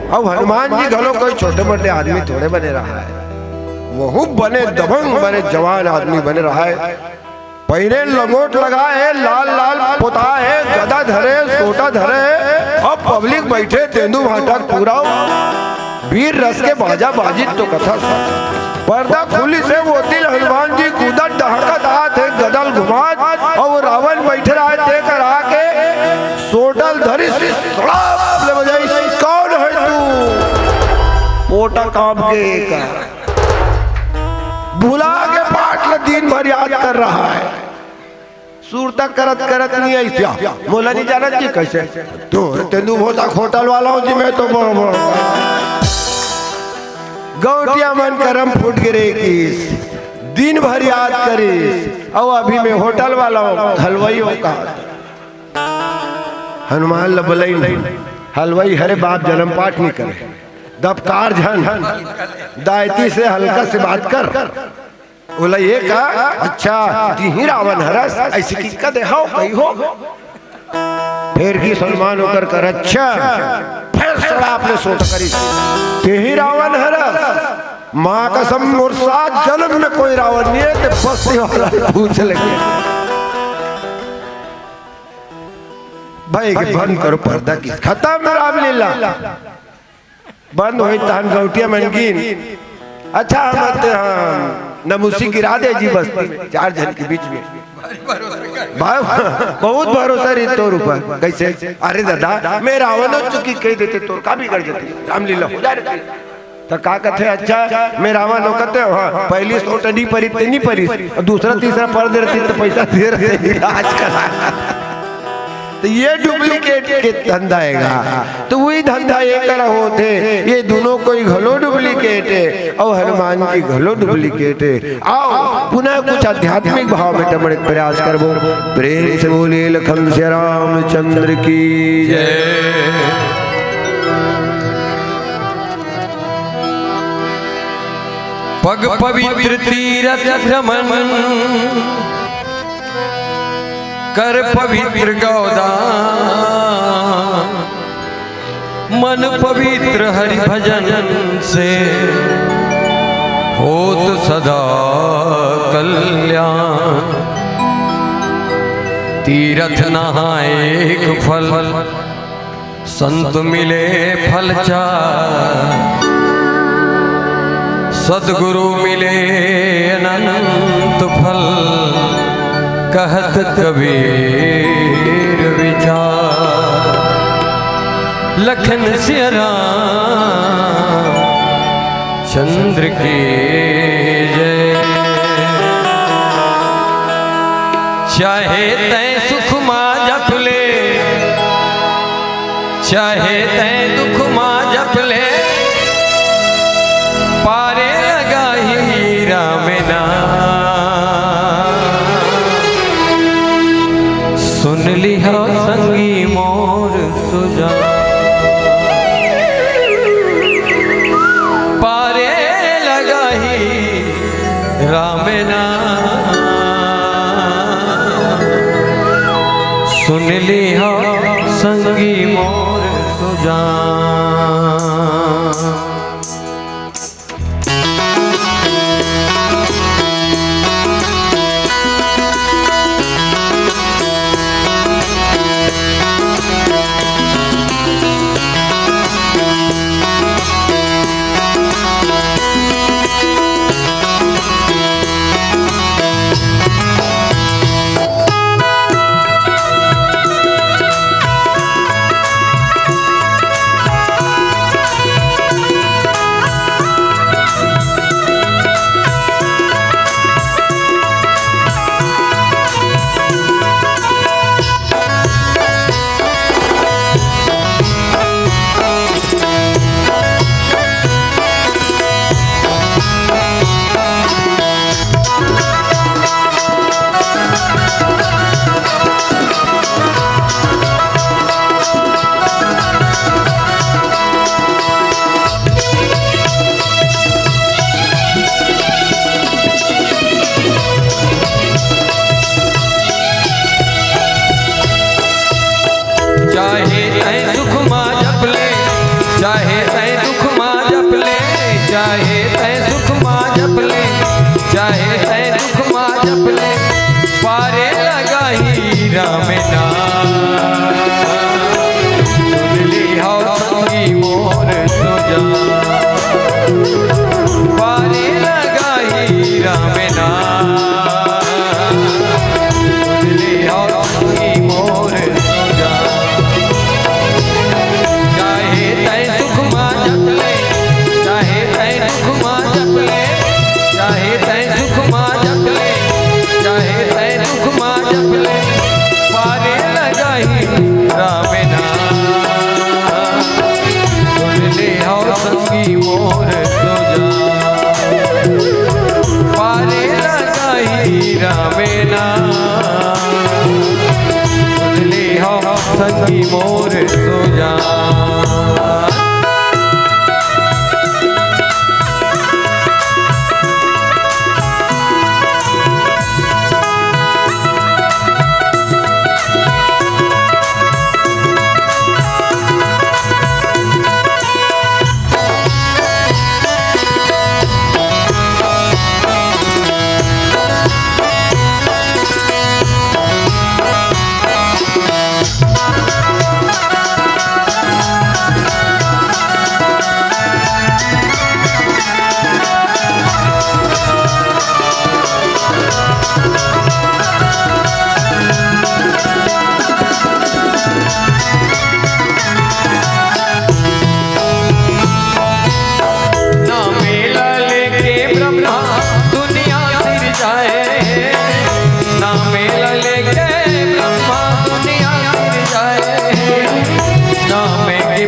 अब हनुमान जी घलो कोई छोटे मोटे आदमी थोड़े बने रहा है, वहू बने दबंग, बने जवान आदमी बने रहा है। पहिरे लंगोट लगा हे, लाल लाल पोता हे, गदा धरे, सोटा धरे, अब पब्लिक बैठे तेंदू भाटा पूरा वीर रस के बाजा बाजित तो कथा। पर्दा खुलिस हे, ओती ले हनुमान जी कूदत डहकत आत हे, गदा ल घुमात, अउ रावण बैठे रहे, ते कर आके सोटा ल धरिस, सड़ाप ले बजाइस, कौन है तू? पोटा काम के का? भुला के पाठ ल दिन भर याद कर रहा है। सुरता करत करत नहीं आई क्या? मोला नहीं जानत कि कैसे? तोर तेंदू भोता होटल वाला हूँ जी, मैं तो बो-, बो-, गौटिया मन करम फूट गिरे किस, दिन भर याद करिस, अउ अभी मैं होटल वाला हूँ, हलवाई हूँ का। हनुमान ल बलई नहीं, हलवाई हरे बाप जन्म पाठ नहीं करे, दबकार झन, दायती से हल्का से बात कर। बोला, "ये का? अच्छा, तिही रावण हरस?" ऐसे किक्का दे, "हव, कही हो।" फेर भी सलमान ओकर कर, "अच्छा।" फेर सड़ाप ले सोट करिस, "तिही रावण हरस?" माँ कसम, मोर सात जन्म में कोई रावण नहीं है, ते बस्ती वाला पूछ लगे। भाई के बंद करो पर्दा की, खतम रामलीला। बंद होई तहन गौटिया मन गिन, अच्छा, हम ते, हाँ, नमुसी गिरा दे जी बस्ती, चार झन के बीच में। भाई, बहुत भरोसा रही तोर ऊपर। कैसे? अरे दादा, मैं रावण हो चुकी कह देते, तोर का बिगड़ जाती? रामलीला हो जा रही। तो का कहते, अच्छा, मैं रावण हो कहते हो, हाँ, पहली सोट नहीं परी, ते नहीं परी, और दूसरा, तीसरा पर दे रहती तो पैसा दे रहते, इलाज करा। तो ये डुप्लीकेट के धंधा हैगा। तो वही धंधा ये करा होते, ये दोनों कोई घलो डुप्लीकेट है और हनुमान जी घलो डुप्लीकेट है। आओ, पुनः कुछ आध्यात्मिक भाव में टमड़े के प्रयास करबो। प्रेम से बोलिए लखन सिया रामचंद्र की जय। पग पवित्र तीरथ भ्रमण, कर पवित्र गौदान, मन पवित्र हरि भजन से, होत सदा कल्याण। तीरथ नहाए एक फल, संत मिले फल चार, सद्गुरु मिले अनंत फल, कहत कबीर विचार। लखन सिया राम चंद्र की जय। चाहे तै सुख मा जप ले, चाहे तै दुख मा जप ले, पारे लगा ही राम नाम। सुन लिहा संगी मोर सुजान, पारे लगा ही राम नाम। सुन लिहा संगी मोर सुजान।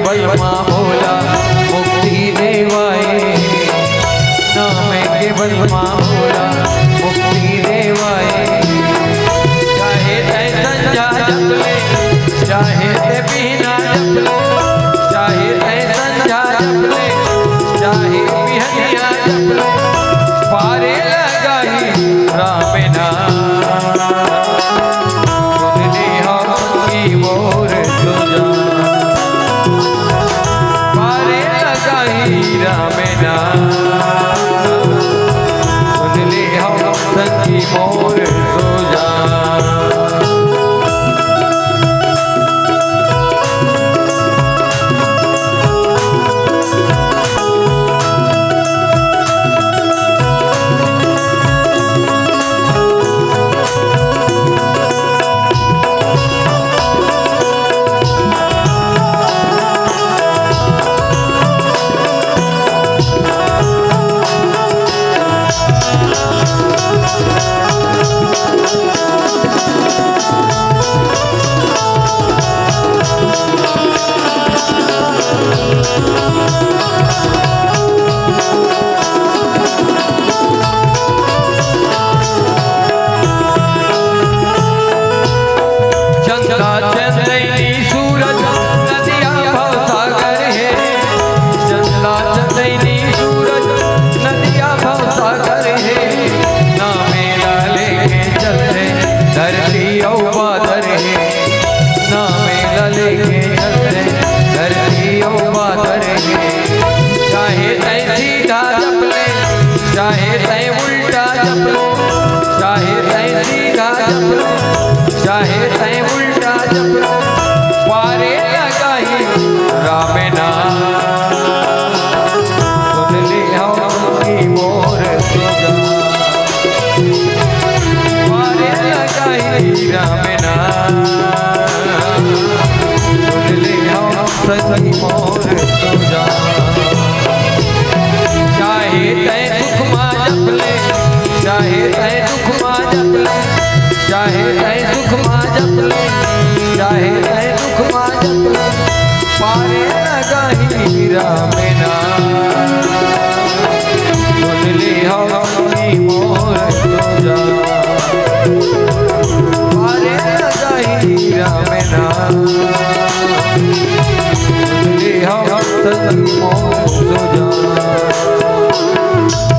बल मा भोला मुक्ति देवाए, नाम के बल मा भोला मुक्ति देवाए। चाहे तै संझा जप ले, चाहे तै बिहनिया जप ले, चाहे तै संझा जप ले, चाहे बिहनिया जप ले, पारे लगाही राम नाम। सुन ले हव संगी मोर सुजान, पारे लगाही राम नाम। सुन ले हव संगी मोर सुजान। चंदा चंदैनी सूरज नदिया भवसागर हे। चंदा चंदैनी सूरज नदिया भवसागर हे। नामे ला लेके चलथे धरती अउ बादर हे। नामे ला लेके चलथे धरती अउ बादर हे। चाहे तै सीधा जप ले, चाहे तै उल्टा जप ले, चाहे तै सीधा जप ले, चाहे तै उल्टा जप ले, पारे लगाही राम नाम। सुन ले हव संगी मोर सुजान, पारे लगाही राम नाम। सुन ले हव संगी मोर सुजान। चाहे तै सुख मा जप ले, चाहे तै सुख मा जप ले, चाहे तै सुख मा जप ले, चाहे तै सुख मा जप ले, पारे लगाही राम नाम। सुन ले हव संगी मोर सुजान, पारे लगाही राम नाम। सुन ले हव संगी मोर सुजान,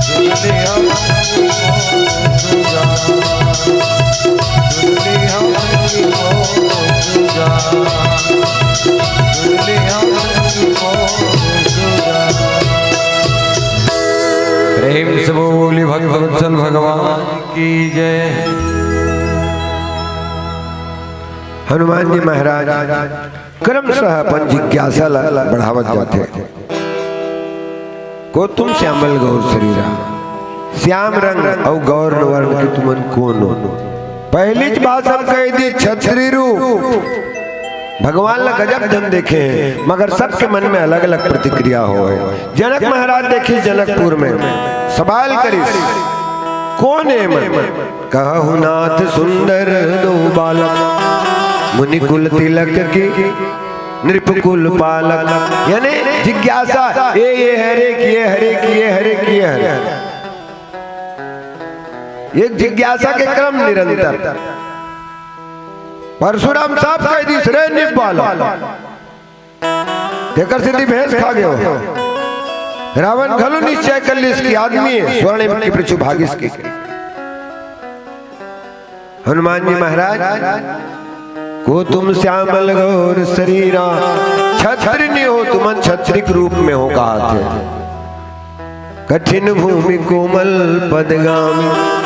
सुन ले हव संगी मोर सुजान, सुन ले हव संगी मोर सुजान, सुन ले हव संगी मोर सुजान। प्रेम से बोली भक्तवत्सल भगवान की जय। हनुमान जी महाराज क्रमशः अपन जिज्ञासा ला बढ़ावत जाथे। को तुम श्यामल गौर शरीरा, श्याम रंग अउ गौर वर्ण के तुमन कोन हो? पहली बात हम कह दी, छत्री रूप। भगवान ला गजब झन देखे हे, मगर सबके मन में अलग-अलग प्रतिक्रिया होय। जनक महाराज देखिस जनकपुर में, सवाल करिस, "कोन हे मन?" कहहु नाथ सुंदर दो बालक, मुनि कुल तिलक की नृप कुल पालक। यानी जिज्ञासा, ए, ए हरे, कि ए हरे, कि ए हरे, कि ए हरे। एक जिज्ञासा के क्रम निरंतर। परशुराम साफ कह दिस, "रे नृप बालक।" तेकर सेती भेष खा गे हो। रावण घलो निश्चय कर लिस कि आदमी हे, स्वर्णिम के पृथु भागिस के। हनुमान जी महाराज, "को तुम श्यामल गौर शरीरा, छत्री नइ हो, तुमन छत्री के रूप में हो," कहाथे। "कठिन भूमि कोमल पदगामी।"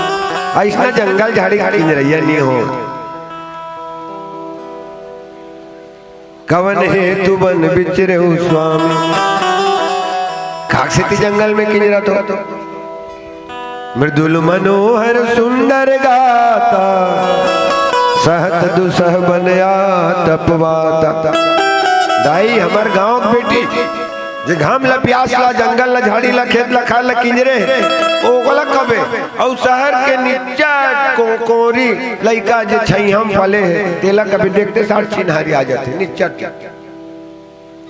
अइसना जंगल झाड़ी के किंजरइया नइ हो। "कवन हेतु वन बिचरे हो स्वामी।" काक सेती जंगल में किंजरत हो। "मृदुल मनोहर सुंदर गाता, सहत दुसह बन आतप वाता।" दाई, हमर गांव के बेटी जे घाम ला, प्यास ला, जंगल ला, झाड़ी ला, खेत ला, खार ला किंजरे हे, ओला कबे। अउ सहर के निच्चट को-, कोरी लइका जे छइहां म पले हे, तेला कबे देखते साठ चिन्हारी आ जाथे, निच्चट।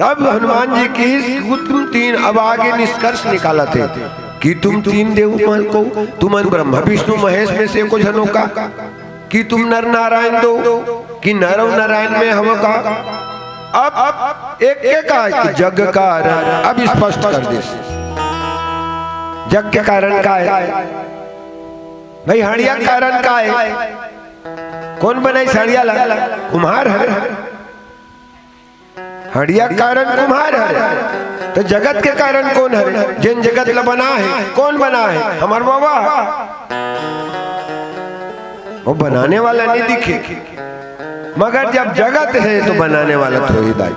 तब हनुमान जी किहिस कि तुम तीन, अब आगे निष्कर्ष निकालत हे कि तुम तीन देव मन को, तुमन ब्रह्मा विष्णु महेश में से एको झन हो का, कि तुम नर नारायण दो, कि नर अउ नारायण में हव का। अब एक के का कि जग कारण, अब स्पष्ट कर दिस जग के कारण का हे। भाई, हड़िया के कारण का हे? कोन बनाइस हड़िया ला? कुम्हार हरे। हड़िया के कारण कुम्हार हरे, त जगत के कारण कोन हरे? जेन जगत ला बना हे, कोन बना हे? हमर बाबा। वो बनाने वाला नहीं दिखे, मगर जब जगत हे तो बनाने वाला तो होही दाई।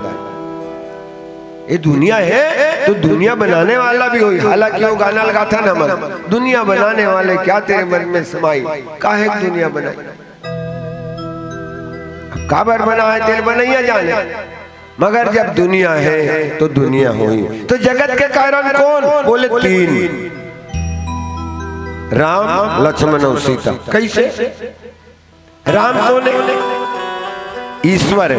ये दुनिया हे तो दुनिया बनाने वाला भी होही। हालांकि वो गाना लगाथन हमन, दुनिया बनाने वाले क्या तेरे मन में समाई, काहे दुनिया बनाई? काबर बना हे तेला बनइया जाने, मगर जब दुनिया हे तो दुनिया होही। तो जगत के कारण कोन? बोले तीन, राम, लक्ष्मण अउ सीता। कइसे? राम कोन हे? ईश्वर हे,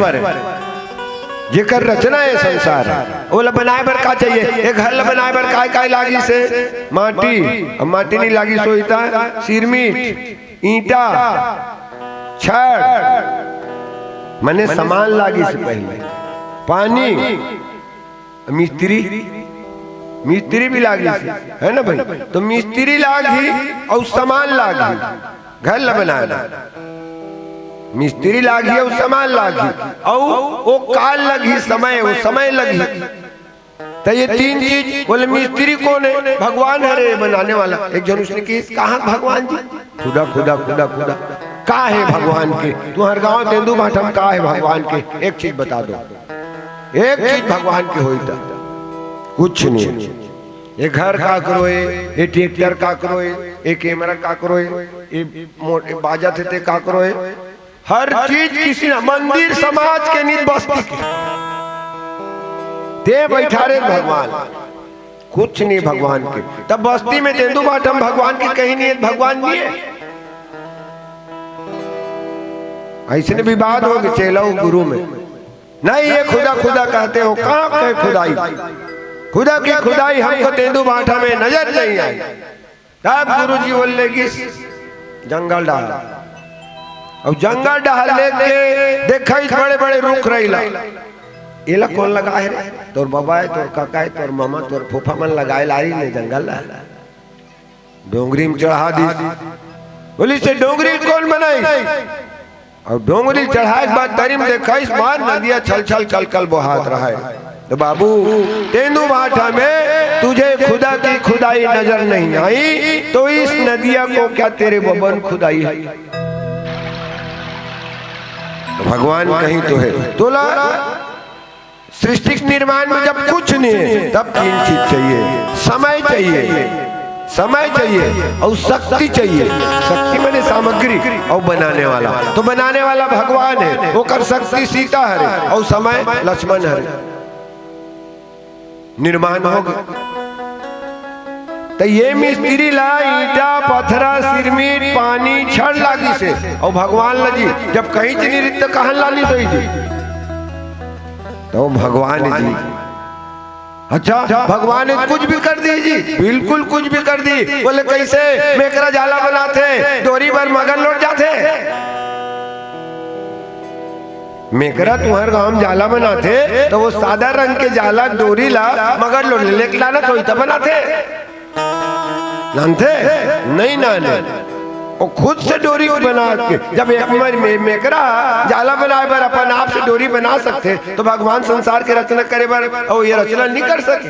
जेकर रचना हे संसार। ओला बनाए बर का चाहिए? ए घर ला बनाए बर काय काय लागिस हे? माटी। अब माटी नहीं लागिस होही त सिरमिट, ईंटा, छड़, मने सामान लागिस पहले, पानी, मिस्त्री, मिस्त्री भी लागिस, है ना भाई? तो मिस्त्री लागही अउ सामान लागही, घर ला बनाए ला। मिस्त्री लागही अउ सामान लागही, अउ वो काल लगही, समय, वो समय लगही। त ये तीन चीज बोले, मिस्त्री कोन हे? भगवान हरे बनाने वाला। एक झन उसने किहिस, कहाँ भगवान जी? खुदा, खुदा, खुदा, खुदा। का हे भगवान के? तुम्हर गांव तेंदूभाठा म का हे भगवान के? एक चीज बता दो, एक चीज भगवान के होही त। कुछ नहीं। ये घर काकरो हे, ये ट्रैक्टर काकरो हे, ये कैमरा काकरो हे, ये मो-, ये बाजत हे ते काकरो हे। हर चीज किसी ना, मंदिर समाज के नहीं, बस्ती के। ते बइठा रे भगवान, कुछ नहीं भगवान के। तब बस्ती में तेंदूभाठा म भगवान के कहीं नहीं हे, भगवान नहीं हे। अइसने विवाद होगे चेला अउ गुरु में। नहीं, ये खुदा खुदा कहते हो, कहाँ कहे खुदाई? खुदा की खुदाई हमको तेंदूभाठा में नजर नहीं आई। तब गुरुजी बोले, गिस जंगल डहर। अउ जंगल डहर लेके देखइस बड़े बड़े रुख रहिला। एला कोन लगाए हे रे? तोर बबा हे, तोर काका हे, तोर मामा, तोर फूफा मन लगाए लारिन ए जंगल डहर। डोंगरी म चढ़ा दिस। बोलिस, ए डोंगरी ल कोन बनाइस? अउ डोंगरी चढ़ाए के बाद तरी म देखइस, मार नदिया छल छल कल कल बोहात रहय। तो बाबू, तेंदूभाठा में तुझे खुदा की खुदाई नजर नहीं आई, तो इस नदिया को क्या तेरे बबा न खुदाई हे? तो भगवान कहीं तो हे। तोला सृष्टि के निर्माण में जब कुछ नहीं हे, तब तीन चीज चाहिए, समय चाहिए, समय चाहिए अउ शक्ति चाहिए। शक्ति माने सामग्री अउ बनाने वाला। तो बनाने वाला भगवान हे, ओकर शक्ति सीता हरे अउ समय लक्ष्मण हरे। निर्माण होगे। त ये मिस्त्री ला ईंटा, पथरा, सिरमिट, पानी, छड़ लागिस हे, अउ भगवान ला जी जब कहीं च नहीं रिहिस त कहाँ लानिस होही जी? तो भगवान जी, अच्छा, भगवान जी कुछ भी कर दिही जी, बिल्कुल कुछ भी कर दिही। बोले, कइसे? मेकरा जाला बनाथे, डोरी बर मगरलोट जाथे। मेकरा तुम्हर गांव म जाला बनाथे, त वो सादा रंग के जाला, डोरी ला मगरलोट ले लेके लानत होही, त बनाथे। लानथे? नहीं लाने। वो खुद से डोरी बना के, जब एक बार मे-, मेकरा जाला बनाए बर अपन आप से डोरी बना सकथे, तो भगवान संसार के रचना करे बर अउ ये रचना नहीं कर सके?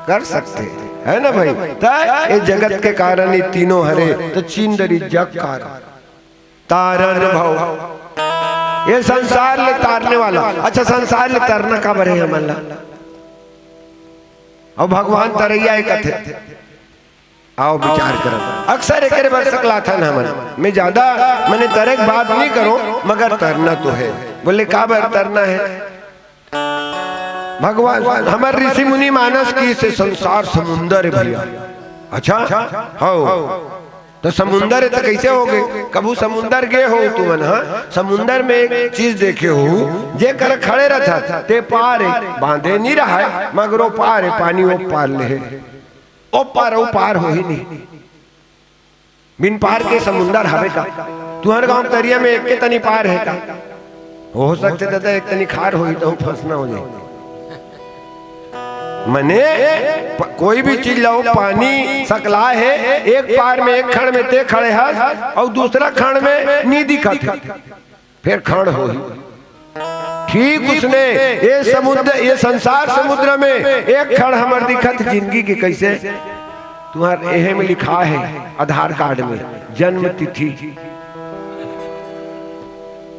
कर सकथे, है ना भाई? त ये जगत के कारण ये तीनों हरे, त चीन दरी जग कारण। तारन भव, ये संसार ले तारने वाला। अच्छा, संसार ले तरना काबर हे हमन ला? अउ भगवान तरइया हे कथे। आओ विचार करन। अक्सर एकरे बर सकलाथन हमन। मैं ज्यादा, मने तरे के बात नहीं करो, मगर तरना तो हे। बोले, काबर तरना हे? भगवान, हमर ऋषि मुनि मानस किहिस हे संसार समुंदर हे भैया। अच्छा? हव। त समुंदर हे त कइसे होगे? कभू समुंदर गे हो तुमन, हाँ? समुंदर में एक चीज देखे हो, जे कर खड़े रहिथे, ते पार हे, बांधे नइ रहय, मगर ओ पार हे, पानी ओ पार ले हे। ओ पार, ओ पार होही नहीं। बिन पार के समुंदर हवे का? तुंहर गांव तरिया में एक के तनी पार हे का? हो सकथे दादा, एक तनी खार होही त फंसना हो जाही। मने प-, कोई भी चीज लाओ, पानी सकला हे, एक पार में, एक खड़ में ते खड़े हस, अउ दूसरा खड़ में नी दिखत हे, फेर खड़ होही। ठीक उसने ये समुद्र, ये संसार समुद्र में एक खड़ हमर दिखत हे जिंदगी के। कइसे? तुंहर एहे में लिखा हे आधार कार्ड में जन्म तिथि,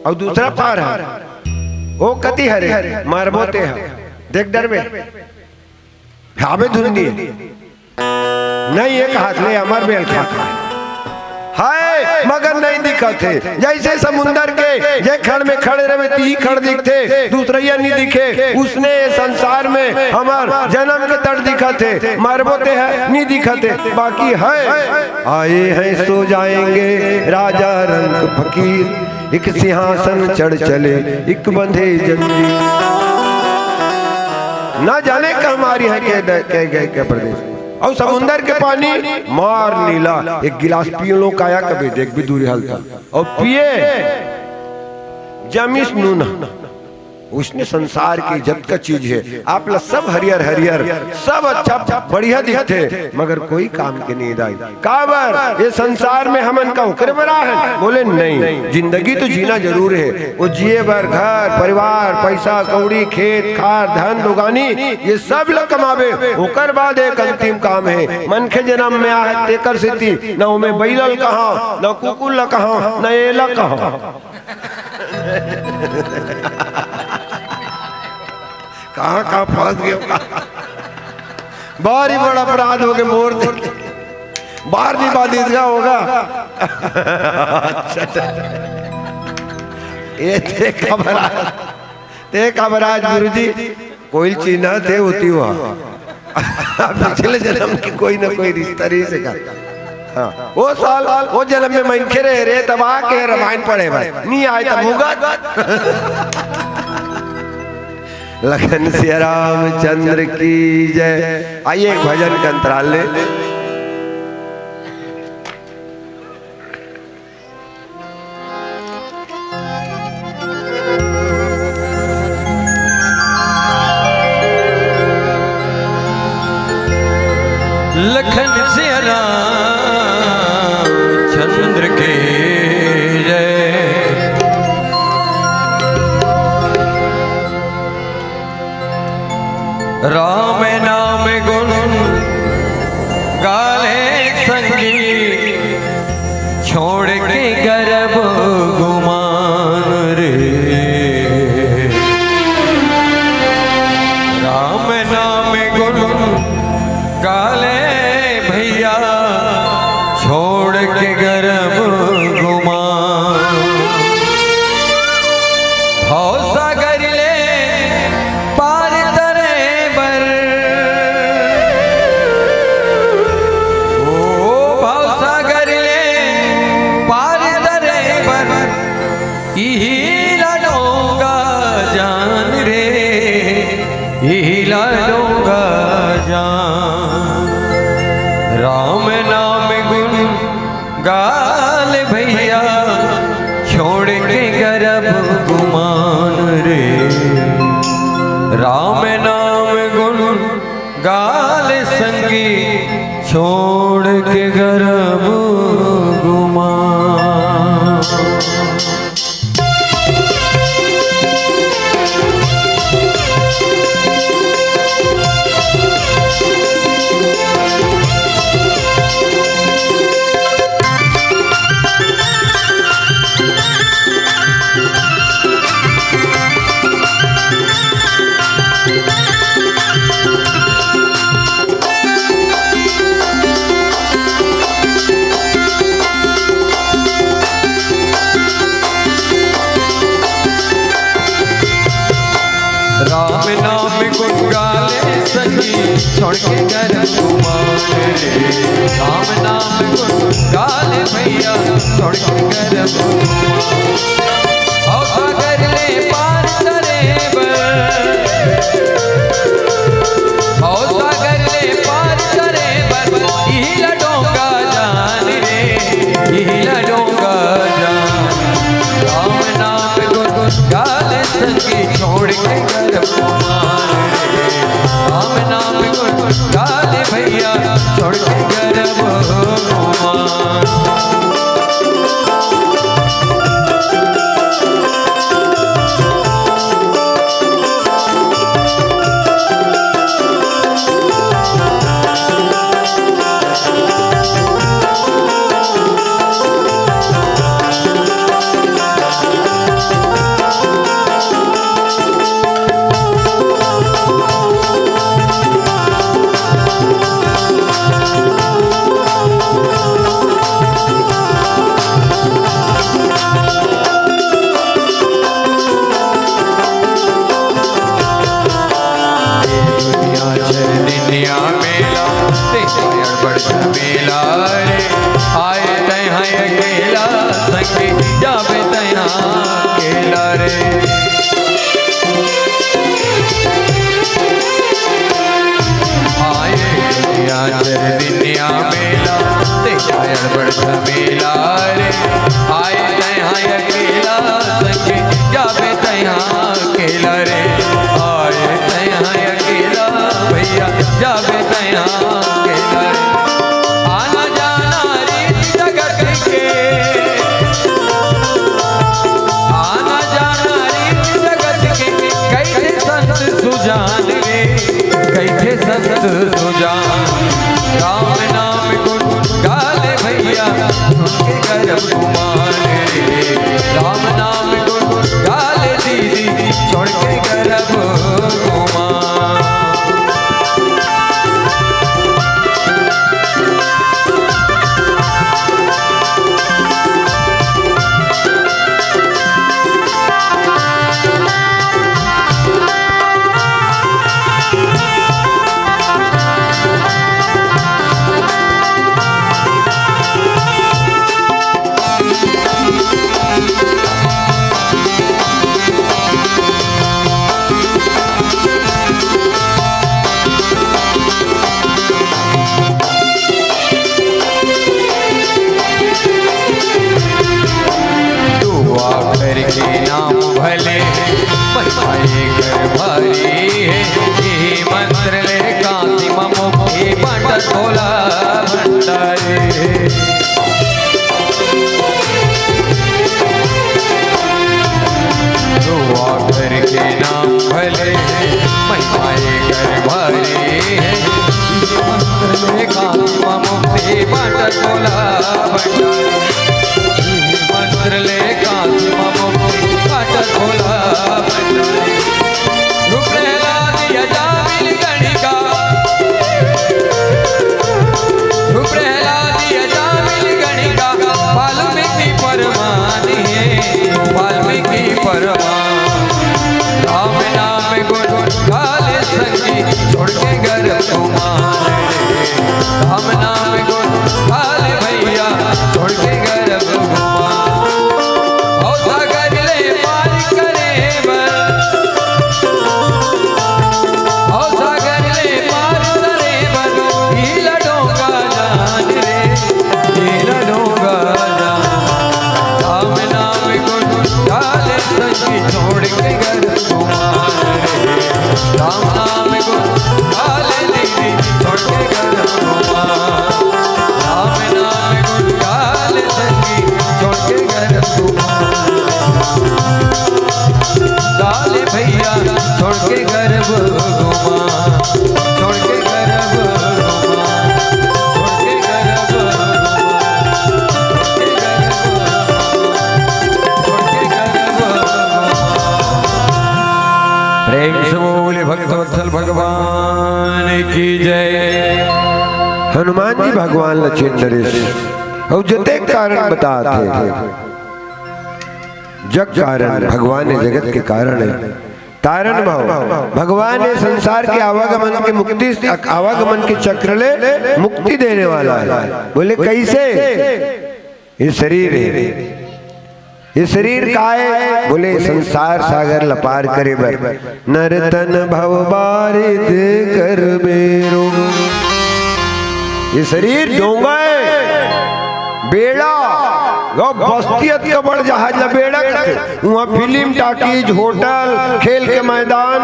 अउ दूसरा पार हे, ओ कति हरे, मरबो ते ह, देख डरबे, हावे धुंधी। नहीं, एक हाथ ले अमर बेल खा खा। हाय, मगर नहीं दिखत हे। जइसे समुंदर के जे खड़ में खड़े रहे, तिही खड़ दिखथे, दूसरइया नहीं दिखे। उसने ये संसार में हमर जन्म के तड़ दिखत हे, मरबो ते ह, नहीं दिखत हे, बाकी हे। आए हैं सो जाएंगे, राजा रंक फकीर, एक सिंहासन चढ़ चले, एक बंधे जंजीर। ना जाने कहाँ मारी है के द-, के गए के परदेस। अउ समुंदर के पानी मार नीला, एक गिलास पी लो, काया कबे देख भी दूरी हलता। अउ पिए जमिस नून। उसने संसार के जतका चीज हे, आप ला सब हरियर हरियर, सब अच्छा बढ़िया दिखथे, मगर कोई काम के नहीं दाई। काबर? ये संसार में हमन का ओकरे बर आए हन? बोले, नहीं, जिंदगी तो जीना जरूर हे। वो जिए बर घर, परिवार, पैसा, कौड़ी, खेत, खार, धन, दोगानी, ये सब ल कमाबे। ओकर बाद एक अंतिम काम हे, मनखे जन्म में आहे, तेकर सेती न ओमे बइला ल कहा, न कुकुर ल कहा, न एला कहा। कहाँ, कहाँ फंस गए? भारी बड़ा अपराध होगे मोर से। बार भी बाधित का होगा। अच्छा, ये थे खबर आज, थे खबर आज गुरुजी, कोई चिन्ह थे होती हुआ। पिछले जन्म के कोई ना कोई रिश्ता रही सका। हाँ, वो साल, वो जन्म में मनखे रहे रे, तब आके रामायण पढ़े भाई। नहीं आए तब भुगत। लखन सिया रामचंद्र की जय। आइए, एक भजन का अंतराल ले। लखन सिया रामचंद्र की जय। राम नाम गुण गाले संगी, छोड़ के गर्व गुमान रे। राम नाम गुण गाले भैया, छोड़ के गर्व गुमान। भव सागर ले पार तरे बर, ओ भव सागर ले पार तरे बर, इही ला डोंगा जान रे, इही ला डोंगा जान। राम नाम गुण गाल भैया, छोड़ के गर्व गुमान रे। राम नाम गुण गाल संगी, छोड़ के गर्व गुमान। राम नाम गुण गाले संगी, छोड़ के गर्व गुमान रे। राम नाम गुण गाले छोड़ के करब। अउ सागर ले पार तरे बर, अउ सागर ले पार तरे बर, इही ला डोंगा जान रे, इही ला डोंगा जान। राम नाम गुन गाले संगी, छोड़ के करब गुमान रे। राम नाम गुन गाले भैया, छोड़ के करब गुमान। दुनिया छे दिनिया मेला, ते अड़बड़ झमेला रे। आए तैं हा अकेला, संगी जाबे तैं हा अकेला रे। आए दुनिया छे दिनिया मेला, ते अड़बड़ झमेला रे। आए तैं हा अकेला, संगी जाबे तैं हा अकेला रे। आए तैं हा अकेला भैया, जाबे तैं हा अकेला रे। आना जाना रीत जगत के, आना जाना रीत जगत के, कइथे संत सुजान रे, कइथे संत सुजान। राम नाम गुन गाले भैया, सुन के करब गुमान रे। राम नाम गुन गाले दीदी, छोड़ के करब गुमान। दुआ करके नाम भले, महिमा एकर भारी हे। एही मंत्र ले काशी म मुक्ति बांटत भोला भंडारी हे। दुआ करके नाम भले, महिमा एकर भारी हे। एही मंत्र ले काशी म मुक्ति बांटत भोला भंडारी। एही मंत्र ले काशी म मुक्ति बांटत भोला भंडारी। रूप प्रहलाद अजामिल गणिका, रूप प्रहलाद अजामिल गणिका, वाल्मीकि परमानि हे, वाल्मीकि परमानि। राम नाम गुन गाले संगी, छोड़ के करब गुमान रे। राम नाम गुन गाले भैया, छोड़ के करब गुमान। अउ सागर ले पार करे बर, अउ सागर ले पार करे बर, इही ला डोंगा जान रे, इही ला डोंगा जान। राम नाम गुन गाले संगी, छोड़ के करब गुमान रे। राम नाम गुन गाले दीदी, छोड़ के करब गुमान। राम नाम गुन गाले संगी, छोड़ के करब गुमान। गाले भैया, छोड़ के करब गुमान, छोड़ के करब गुमान, छोड़ के करब गुमान, छोड़ के करब गुमान, छोड़ के करब गुमान। प्रेम से बोले भक्तवत्सल भगवान की जय। हनुमान जी भगवान ल चिन्ह डरिस, अउ जतेक कारण बतात हे, जग कारण, भगवान ए जगत के कारण हे। तारण भाव, भगवान ए संसार के आवागमन के मुक्ति, आवागमन के चक्र ले मुक्ति देने वाला हे। बोले कइसे? ये शरीर हे, ये शरीर काय? बोले, संसार सागर ल पार करे बर। नर तन भव बारिद कर बेरो। ये शरीर डोंगा हे, बेड़ा। यो बस्ती अतका बड़ जहाज ल बेड़ा कथे। उहाँ फिल्म टाकीज, होटल, खेल के मैदान,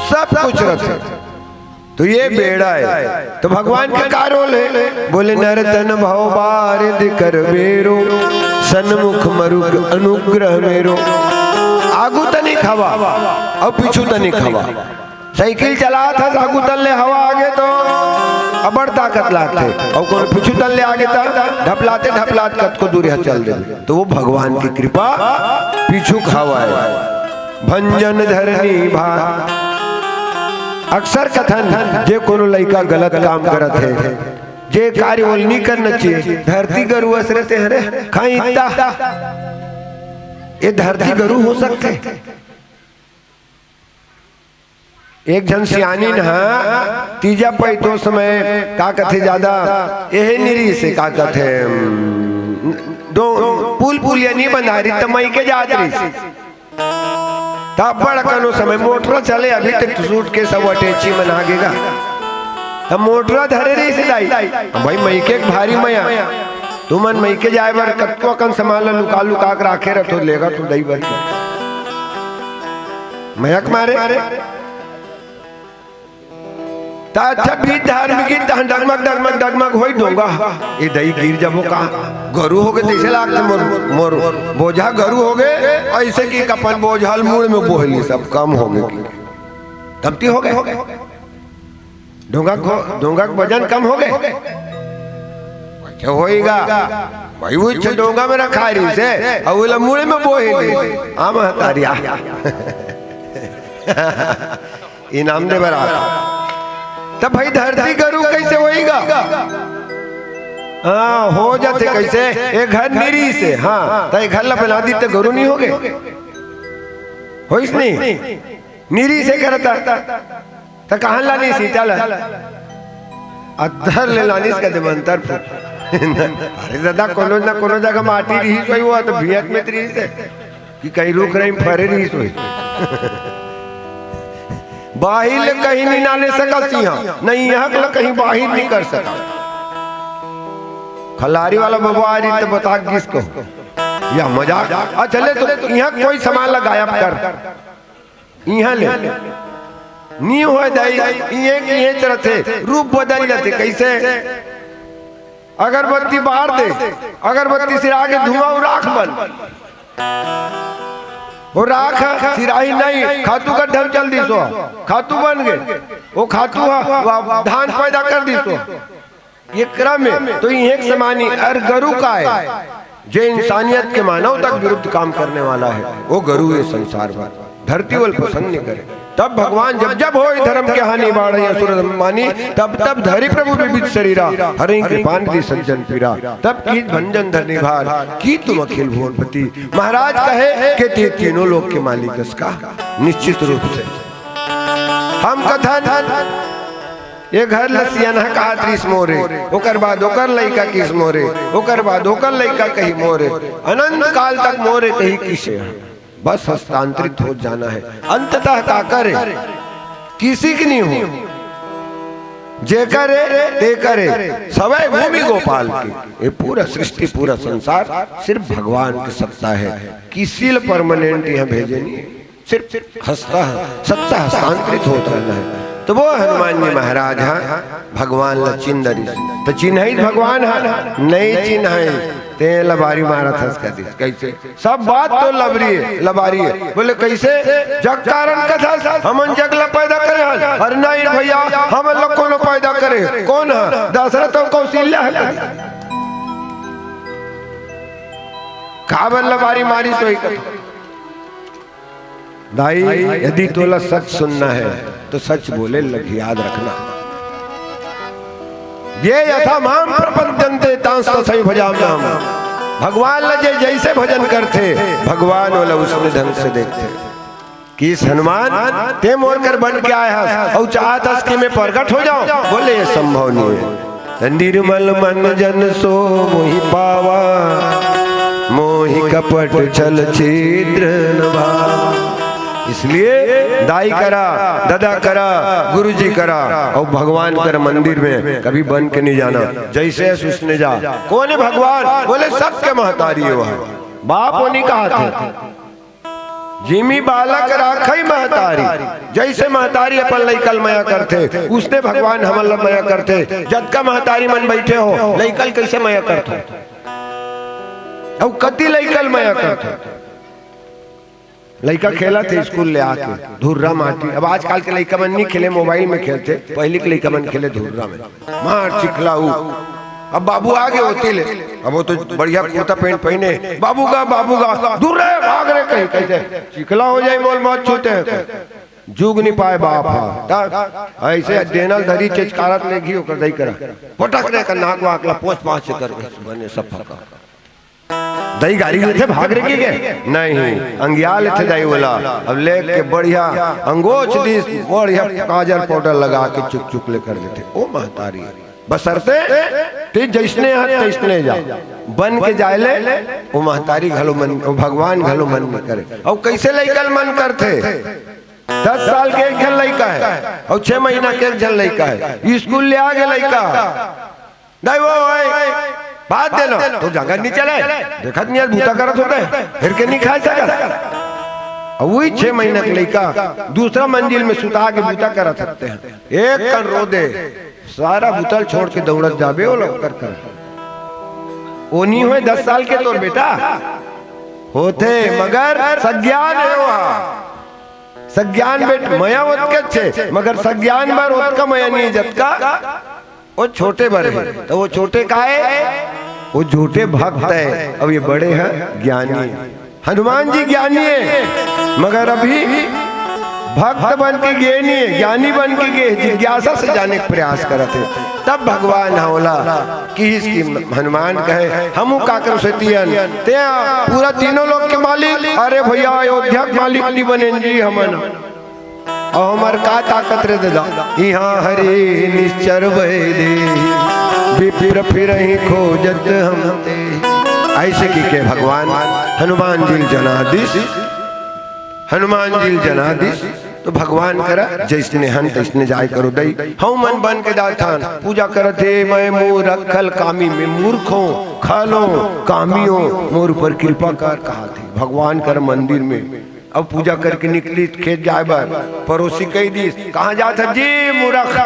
सब कुछ रथे। तो ये बेड़ा हे। तो भगवान के का रोल हे? बोले, नर तन भव बारिद कर बेरो, सन्मुख मरुग अनुग्रह मेरो। आगू तनिक हवा अउ पीछू तनिक हवा। साइकिल चलात हस, आगू तन ले हवा आगे तो अबड़ ताकत लागथे, अउ कोनो पीछू तन ले आगे त ढपलाते ढपलात कतको दूर ह चल दे। तो वो भगवान की कृपा, पीछू के हवा हे। भंजन धरनी भार। अक्सर कथन, जे कोनो लइका गलत काम करत हे, जे कार्य ओला नी करना चाहिए, धरती गरु अस रथे हरे, खाई इत्ता। ये धरती गरु हो सकथे? एक झन सियानिन ह तीजा पइत ओ समय का कथे, जादा एहे नी रिहिसे, का कथे, दो पुल पुलिया नी बंधाय रिहिस त मइके जात रिहिस। त अब्बड़ अकन ओ समय मोटरा चले, अभी तक सूटकेस अउ अटैची मन आगे गा। त मोटरा धरे रिहिस दाई। अब भाई मइके के भारी मया। तुमन मइके जाय बर कतको अकन समान ल लुका लुका के राखे रथो, लेगथो दई बर के। मया के मारे। त अच्छा बीच धार में गिन तहन डगमग, डगमग, डगमग होई डोंगा। ए दई गिर जबो का? गरु होगे तइसे लागथे मोर, मोर बोझा गरु होगे, अइसे कि अपन बोझा ल मुड़ में बोहली सब कम होगे कि। तब ती होगे। डोंगा को, डोंगा के वजन कम होगे। अच्छा होई गा। भाई वो इच्छा डोंगा में रखा रिहिसे, अउ ओला मुड़ में बोहली। आ महतारिया। इनाम दे बर आ। त भाई धरती गरु कइसे होई गा? हाँ, हो जाथे कइसे? ए घर नी रिहिसे, हाँ, त ए घर ल बना दी त गरु नी होगे? होइस नी? नी रिहिसे करता। त कहाँ लानिस ईटा ल? अद्धर ले लानिस कथे मंतर फूट। अरे दादा, कोनो न कोनो जगह माटी रिहिस होही, वो त भियत में रिहिसे। कि कहीं रूख राई म फरे रिहिस होही। बाहिर ले कहीं नी लाने सकस इहाँ, न इहाँ ले कहीं बाहिर नी कर सकस। खल्लारी वाला बबा आ रिहिस त बता गिस को। या मजाक। अच्छा ले तो इहाँ कोई समान ला गायब कर। इहाँ ले। नी होय दाई, इहें के इहें रथे, रूप बदल जाथे। कइसे? अगरबत्ती बार दे, अगरबत्ती सिरा के धुआं अउ राख बन। वो राख ह सिराही नहीं, खातू गड्ढा में चल दिस, वो खातू बन गे। वो खातू ह, वो धान पैदा कर दिस, वो। ये क्रम हे, तो इहें के समानी अर गरु काय? जे इंसानियत के मानवता के विरुद्ध काम करने वाला हे, वो गरु हे संसार भर। धरती ओला पसंद नी करे। तब भगवान जब जब होय धरम के हानि, बाढ़े असुर धन मानी, तब तब धरि प्रभु विविध सरीरा, हरहि कृपानिधि सज्जन पीरा। तब कीन्ह भंजन धरनी भार, कीन्ह तुम अखिल भुवनपति। महाराज कहे के ते तीनों लोक के मालिक अस का? निश्चित रूप से। हम कथन, ए घर ल सियनहा काहत रिहिस मोरे, ओकर बाद ओकर लइका किहिस मोरे, ओकर बाद ओकर लइका कही मोरे, अनंत काल तक मोरे कही किहिसे। बस हस्तांतरित होत जाना हे। अंततः काकर हे? किसी के नी हो। जेकर हे, तेकर हे। सवै भूमि गोपाल के। ये पूरा सृष्टि, पूरा संसार सिर्फ भगवान के सत्ता हे। किसी ल permanent इहाँ भेजे नी हे। सिर्फ हस्ता, सत्ता हस्तांतरित होत रहना हे। त वो हनुमान जी महाराज ह भगवान ल चिन्ह डरिस। त चिन्हइस भगवान ह, नइ चिन्हइस, तें लबारी मारत हस कहिस। कइसे? सब बात तो लबरी हे, लबारी हे। बोले, कइसे? जग कारण कथस, हमन जग ल पैदा करे हन। अरे नहीं भइया, हमन ल कोनो पैदा करे हे। कोन ह? दशरथ अउ कौशल्या ह। काबर लबारी मारिस होही कथे। दाई, यदि तोला सच सुनना हे, तो सच बोले लग, याद रखना। ये यथा माम प्रपद्यन्ते तांस्तथैव भजाम्यहम्। भगवान ल जे जइसे भजन करथे, भगवान ओला उसने ढंग से देखथे। किहिस हनुमान, तें मोर कर बन के आय हस, अउ चाहत हस कि मैं प्रगट हो जाऊं? बोले, ये संभव नहीं हे। निर्मल मन जन सो मोहि पावा, मोहि कपट छल छिद्र न भावा। इसलिए दाई करा, ददा करा, गुरुजी करा, अउ भगवान कर मंदिर में कभी बन के नहीं जाना। जैसे है उसने जा। कौन है भगवान? बोले, सबके महतारी है वह। बाप वो नहीं कहा थे। जिमी बालक राखई महतारी, जैसे महतारी अपन लइका ल मया करथे, उसने भगवान हमन ल मया करथे। जतका महतारी मन बैठे हो, लइका ल कैसे मया करथो? अउ कति लइका ल मया करथो? लइका खेलत हे स्कूल ले आके, धुर्रा माटी। अब आजकल के लइका मन नहीं खेले, मोबाइल में खेलथे, पहली के लइका मन खेले धुर्रा में। मार चिखला ऊ। अब बाबू आगे होती ले, अब वो तो बढ़िया कुर्ता पैंट पहने, "बाबू गा, बाबू गा, दूर रहे, भाग रे कहीं, कैसे चिखला हो जाए, मोल मत छूते हैं।" जुग नहीं पाए बाप हा। तब ऐसे डेनल धरी चेचकारत ले घी ओकर दई करा, पटक रे का नाक वाक ला पोंछ पाछ से करके बने सब फका। दई गारी लेथे भाग रे के, के? नहीं, अंगिया लेथे दई बोला। अब लेके बढ़िया अंगोछ दिस, बढ़िया काजल पाउडर लगा के चुक चुक ले कर देथे। ओ महतारी, बसरते ते जैसने हा तैसने जा, बन के जाए ले, ओ महतारी घलो मन, ओ भगवान घलो मन नहीं करे। अउ कैसे लइका ल मन करथे? दस साल के एक झन लइका है, अउ छह महीना के एक झन लइका है, स्कूल ले आगे लइका। नहीं वो भाई, बात देना, तो जगह नहीं चले, देखत नहीं, आज बूता करत होते हैं, फिर के नहीं खा सकत। अब वही छह महीना के लइका दूसरा मंजिल में सुता के बूता करत होते हैं, एक कन रो दे, सारा बूता ल छोड़ के दौड़त जाबे, वो लोग कर कर। वो नहीं होए दस साल के तोर बेटा, होथे, मगर सज्ञान है वहाँ। सज्ञान बेट मया ओतके छे, मगर सज्ञान बर ओतका मया नहीं जतका वो छोटे बर है। तो वो छोटे का है? वो झूठे भक्त है, अब ये बड़े हैं ज्ञानी। हनुमान जी ज्ञानी है, मगर अभी भक्त बन के गे नहीं है, ज्ञानी बन के गे, जिज्ञासा से जाने का प्रयास करत है। तब भगवान हा ओला किहिस कि हनुमान कहे, "हमू काकर सेतियन, ते पूरा तीनों लोक के मालिक, अरे भैया, अयोध्या के मालिक नहीं बने जी हमन। अउ हमर का ताकत रे दादा, इहाँ हरि निश्चर वै देहि, विप्र फिरहिं खोजत हम तेहि।" ऐसे कहिके भगवान हनुमान जी ल जना दिस, हनुमान जी ल जना दिस। तो भगवान करा, "जैसने हन तैसने जाय करो दई, हऊ मन बन के जाथन।" पूजा करत हे, "मैं मूरख खल कामी, मैं मूर्ख हों, खल हों, कामी हों, मोर ऊपर कृपा कर," कहाथे। भगवान कर मंदिर में अब पूजा करके निकली खेत जाय बर, पड़ोसी कहि दिस, "कहाँ जात हस जी मूरख?"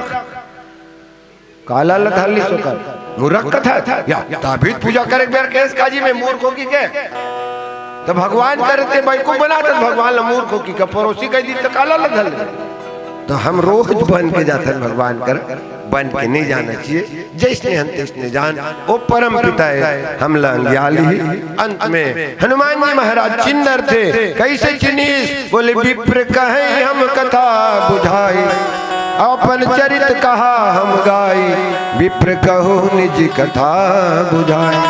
काला ल धर लिस ओकर, मूरख कथस या, ताबीत पूजा करे बेर केस काजी में मूर्ख हो कि के? त भगवान करते बेवकूफ बनात भगवान ल मूर्ख हो कि के, पड़ोसी कहि दिस त काला ल धर लिस। त हम रोज बन के जाथन भगवान कर, बन के नहीं जाना चाहिए, जैसने हन तैसने जान, ओ परम पिता है, हमला अंगिया लिही। अंत में हनुमान जी महाराज चिन्ह धरथे, कैसे चिन्हिस? बोले, "विप्र कहै हम कथा बुझाई, अपन चरित कहा हम गाई, विप्र कहु निज कथा बुझाई।"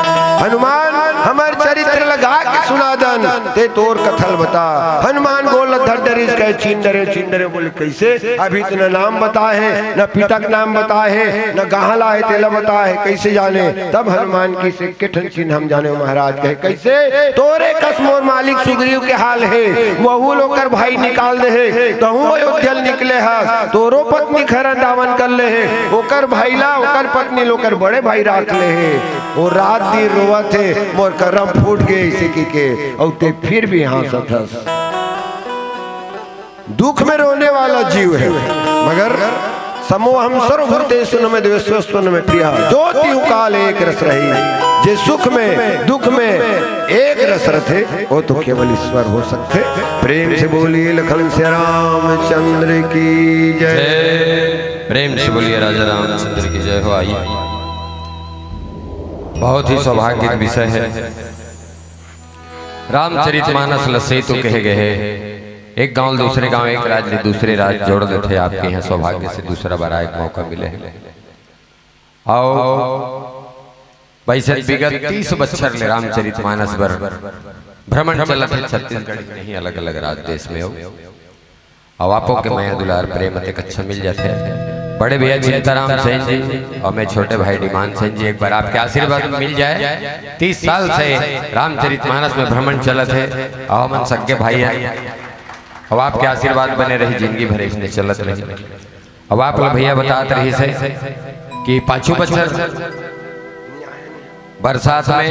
हनुमान, हमर चरित्र ल गा के सुना दन, ते तोर कथा ल बता। हनुमान गोड़ ल धर डरिस, कहे, "चिन्ह धरे, चिन्ह धरे।" बोले, "कैसे? अभी तो न नाम बताए हे, न पिता के नाम बताए हे, न कहाँ लाए तेला बताए हे, कैसे जाने?" तब हनुमान कहिस, "एक ठन चिन्ह हम जाने महाराज।" कहे, "कैसे?" "तोरे कस मोर मालिक सुग्रीव के हाल हे, वहू ल ओकर भाई निकाल दे हे, तहूँ अयोध्या ल निकले हस, तोरो पत्नी खरन दावन कर ले हे, ओकर भाई ला, ओकर पत्नी ल ओकर बड़े भाई राख ले हे। वो रात दिन रोवत हे, मोर करम फूट गे," ऐसे कहिके, अउ ते फिर भी हाँसत हस। दुख में रोने वाला जीव है, मगर समोहम सर्वभूतेषु न मे द्वेष्यस्त्वन्न मे प्रियः। जो तिहु काल एक रस रही, जे सुख में दुख में एक रस रथे, वो तो केवल ईश्वर हो सकथे। प्रेम से बोलिए लखन सिया रामचंद्र की जय। जय। प्रेम से बोलिए राजा रामचंद्र की जय हो। आइए, बहुत ही सौभाग्य का विषय है। रामचरित मानस ल सेतु कहे गए हे। एक गांव ले दूसरे गांव, एक राज्य ले दूसरे राज्य जोड़ देथे। आपके यहाँ सौभाग्य से दूसरा बार आए के मौका मिले हे। अउ वैसे विगत तीस बच्छर ले रामचरित मानस बर भ्रमण चलत हे छत्तीसगढ़ के नहीं, अलग-अलग राज्य देश में हो। अउ आपो के मया दुलार प्रेम अतेक अच्छा मिल जाथे। बड़े भैया चिंताराम सेन जी और मैं छोटे भाई डिमान सेन जी, एक बार आपके आशीर्वाद मिल जाए। तीस साल से रामचरित मानस में भ्रमण चलत हे और हमन सगे भाई हैं। अब आपके आशीर्वाद बने रही, जिंदगी भर इसने चलत रही। अब आप ला भैया बतात रहिस हे कि पाछू बछर बरसात में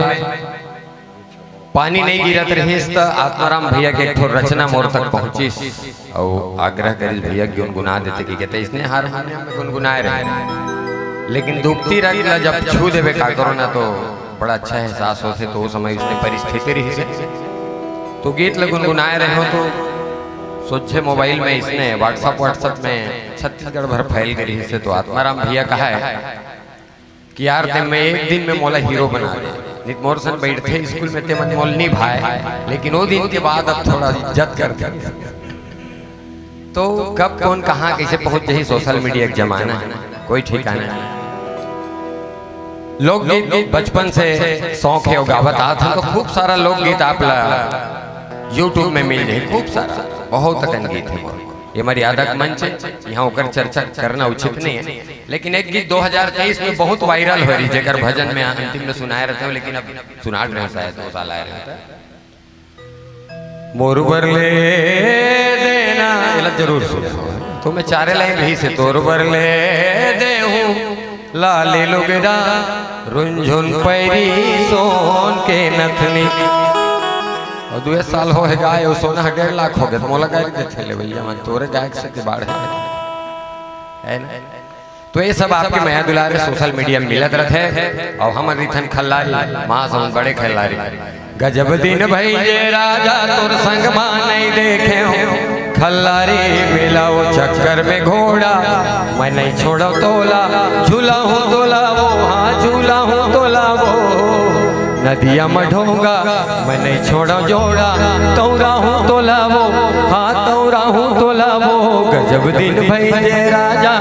पानी नइ गिरत रहिस त आत्माराम भैया के एक ठो रचना मोर तक पहुंचिस अउ आग्रह करिस, "भैया गुनगुना देते," कि कहते इसने हारमोनियम में गुनगुनाए रहे। लेकिन दुखती रग ला जब छू देवे का करो ना, तो बड़ा अच्छा एहसास होथे। तो वो समय उसने परिस्थिति रहिस हे, तो गीत ला गुनगुनाए रहे हो तो सोझे मोबाइल में इसने WhatsApp, WhatsApp में छत्तीसगढ़ भर फैल गे रहिस हे। तो आत्माराम भैया कहा है कि यार, ते में एक दिन में मोला हीरो बना दे। नित मोर सन बैठथे स्कूल में, ते मन मोल नहीं भाए, लेकिन वो दिन के बाद अब थोड़ा इज्जत कर दे। तो कब कौन कहाँ कैसे पहुंच जाही, सोशल मीडिया के जमाना है, कोई ठिकाना नहीं। लोकगीत बचपन से शौक हे, वो गावत आत हन, तो खूब सारा लोकगीत आप ला YouTube में मिल जाही, खूब सारा, बहुत अकन गीत हे मोर। ये मर्यादा के मंच है, यहाँ ओकर चर्चा करना उचित नहीं है। लेकिन एक गीत दो हज़ार तेईस में बहुत वायरल हो रही, जेकर भजन में अंतिम में सुनाए रहते हो, लेकिन अब सुनात रहे हो, शायद दो साल आए रहते। मोर बर ले देना, एला जरूर सुने हो। तो मैं चारे लाइन भी से तोर बर ले दे हूँ लाली लुगरा, रुंझुन पैरी सोन के नथनी। और दुए साल हो हे गाय, वो सोना ह डेढ़ लाख हो गया, तो मोला गाय देथे ले भैया, मन तोरे गाय से के बाढ़ है, है ना? तो ये सब आपके मया दुलार सोशल मीडिया में मिलत रहत हे। और हमर रिथन खल्लारी, माँ समन बड़े खल्लारी। गजब दिन भई ये राजा, तोर संग मा नहीं देखे हो। खल्लारी मिला वो चक्कर में घोड़ा, मैं नहीं छोड़ो तोला, झूला हूँ तोला वो, हाँ झूला हूँ तोला वो। नदिया में ढोंगा, मैं नहीं छोड़ो जोड़ा, तौरा हूँ तोला वो, हाँ तौरा हूँ तोला वो। गजब दिन भई ये राजा,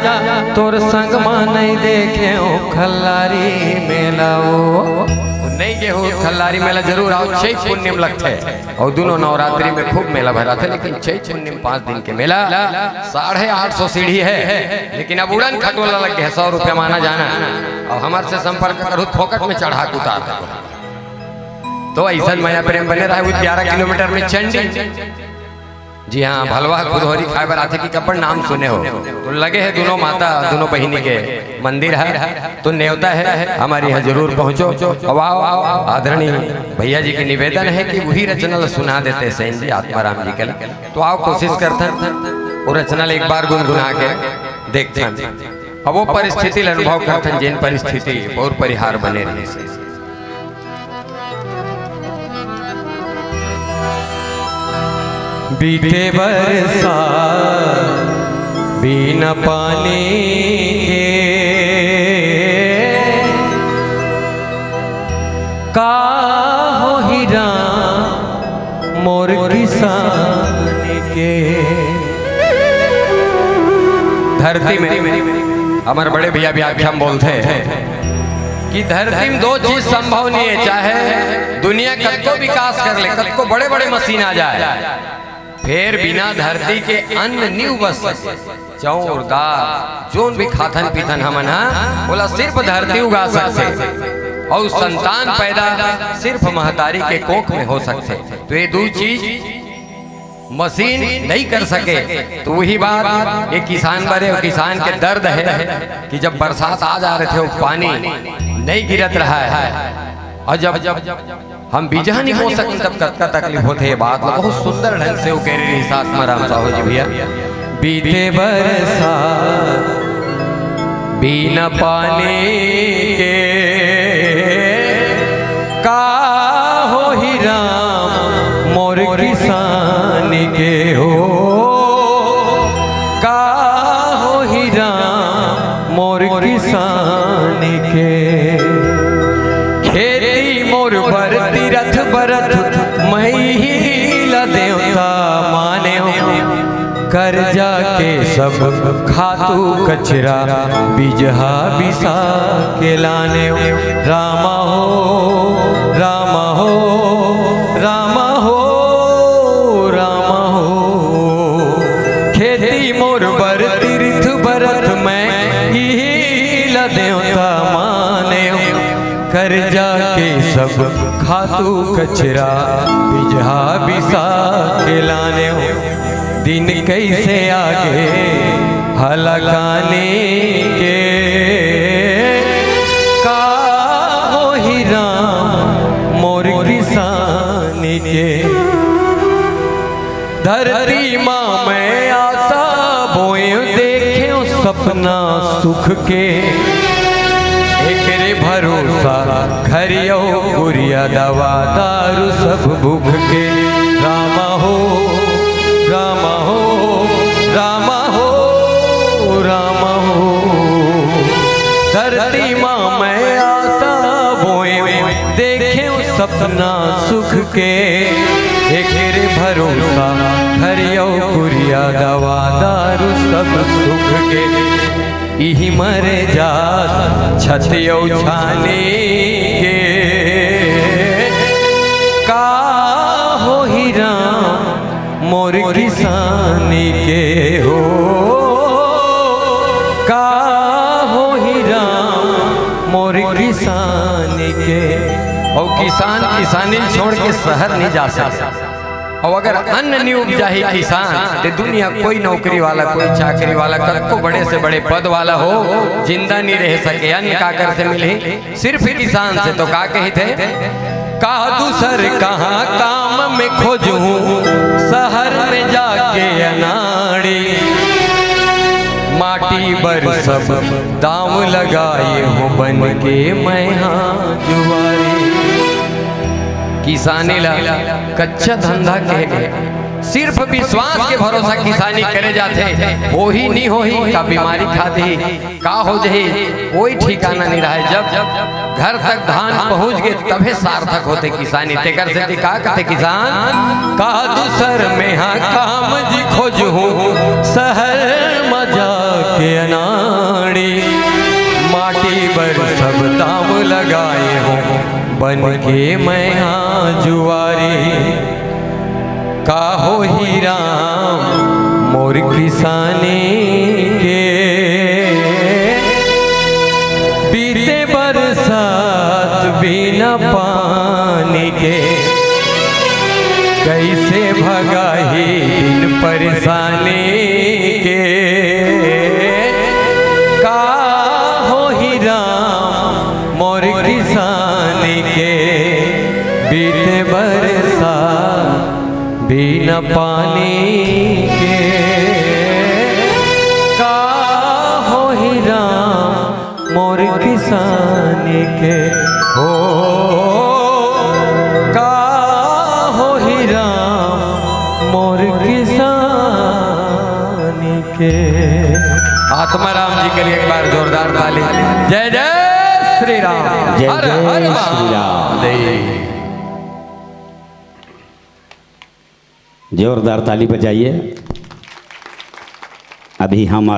तोर संग मा नहीं देखे हो खल्लारी मेला वो। नहीं गे हो खल्लारी मेला, जरूर आओ, चैत पुन्नी म लगथे। और दोनों नवरात्रि में खूब मेला भराथे, लेकिन चैत पुन्नी म पाँच दिन के मेला, साढ़े आठ सौ सीढ़ी है, लेकिन अब उड़न खटोला लग गया, सौ रुपया माना जाना। और हमारे से संपर्क करू, फोकट में चढ़ा के उतार दे। तो ऐसा मया प्रेम बने रहे, वो ग्यारह किलोमीटर में चंडी। जी हाँ, भलवा खुदहोरी खाए बर आथे कि कपड़ नाम सुने हो, तो लगे है दोनों माता, दोनों बहिनी के मंदिर है, तो नेवता है, हमारे यहाँ जरूर पहुँचो। अब आओ, आओ, आओ, आदरणीय भैया जी के निवेदन है कि वही रचना ला सुना देते सेन जी, आत्माराम जी के ला। तो आओ, कोशिश करथन वो रचना ला एक बार गुनगुना के देखथन। अब वो परिस्थिति ला अनुभव करथन, जेन परिस्थिति पौर परिहार बने रहे। बीते बरसा बिना पानी के का होही राम मोर किसान के। धरती में हमारे बड़े भैया भी आख्या में बोलते हैं कि धरती में दो चीज संभव नहीं है, चाहे दुनिया कतको विकास कर ले, कतको बड़े बड़े मशीन आ जाए, फेर बिना धरती के अन्न नी उबस सके। चाउर दार जोन भी खाथन पीथन हमन हा, ओला सिर्फ धरती उगा सकथे। अउ संतान पैदा सिर्फ महतारी के कोख में हो सकथे। तो ये दू चीज मशीन नहीं कर सके। तो वही बात ये किसान बरे और किसान के दर्द है कि जब बरसात आ जा रहे थे, वो पानी नहीं गिरत रहा है, और जब हम बीजा नहीं बो सकन, तब कतका तकलीफ होथे। ये बात ला बहुत सुंदर ढंग से वो कह रहे रहिस आत्माराम साहू जी भैया। बीते बरसा बिना पानी के का होही राम मोर किसान के हो, का होही राम मोर किसान के। खेती मोर बर तीरथ बरत, मैं ही ला देवता माने। कर्जा के सब खातू कचरा, बिजहा बिसा के लाने। रामा हो, रामा हो, रामा हो, रामा हो। खेती मोर बर तीरथ बरत, मैं घर जाके सब खातू कचरा बिजहा बिसा के लाने हो। दिन कैसे आगे हलकाने के, का होही राम मोर किसानी के। धरती माँ मैं आशा बोए, देखे सपना सुख के। एकरे भरोसा घरियो गुरिया, दवा दारू सब भूख के। रामा हो, रामा हो, रामा हो, रामा हो। धरती माँ मैं आशा बोए, देखे सपना सुख के। एकरे भरोसा घरियो गुरिया, दवा दारू सब सुख के। इही मर जात छतियो छानी के, का होही राम मोर किसानी के हो, का होही राम मोर किसानी के। और किसान किसानी छोड़ के शहर नहीं जा सकता। और अगर अन्न नहीं उपजाही किसान, ते दुनिया कोई नौकरी वाला, कोई चाकरी वाला, कतको बड़े से बड़े पद वाला हो, जिंदा नहीं रह सके। अन्न काकर से मिलही? सिर्फ किसान से। तो का कहिथे? का दूसर कहाँ काम में खोजहूँ, शहर में जाके अनाड़ी। माटी बर सब दांव लगाए हों, बन के मैं हाँ जुआरी। किसानी ला कच्चा धंधा कहे के, सिर्फ विश्वास के भरोसा किसानी करे जाथे। होही नी होही, का बीमारी खा देही, का हो जही, कोई ठिकाना नहीं रहे। जब घर तक धान पहुँच गे, तभे सार्थक होथे किसानी। तेकर सेती का कथे किसान, का दूसर में हाँ काम जी खोजहूँ, शहर में जाके अनाड़ी। माटी बर सब दांव लगाए हों, बन के मैं हाँ जुआरी। का होही राम मोर किसानी के, बीते बरसात बिना पानी के, कैसे भगाही दिन परेशानी के। का होही राम मोर किसानी के, बीते बरसात बिना पानी के। का होही राम मोर किसानी के हो, का होही राम मोर किसानी के। आत्माराम जी के लिए एक बार जोरदार ताली। जय जय श्री राम। जय हर जय हर श्री राम। महादेव। जोरदार ताली बजाइए। अभी हम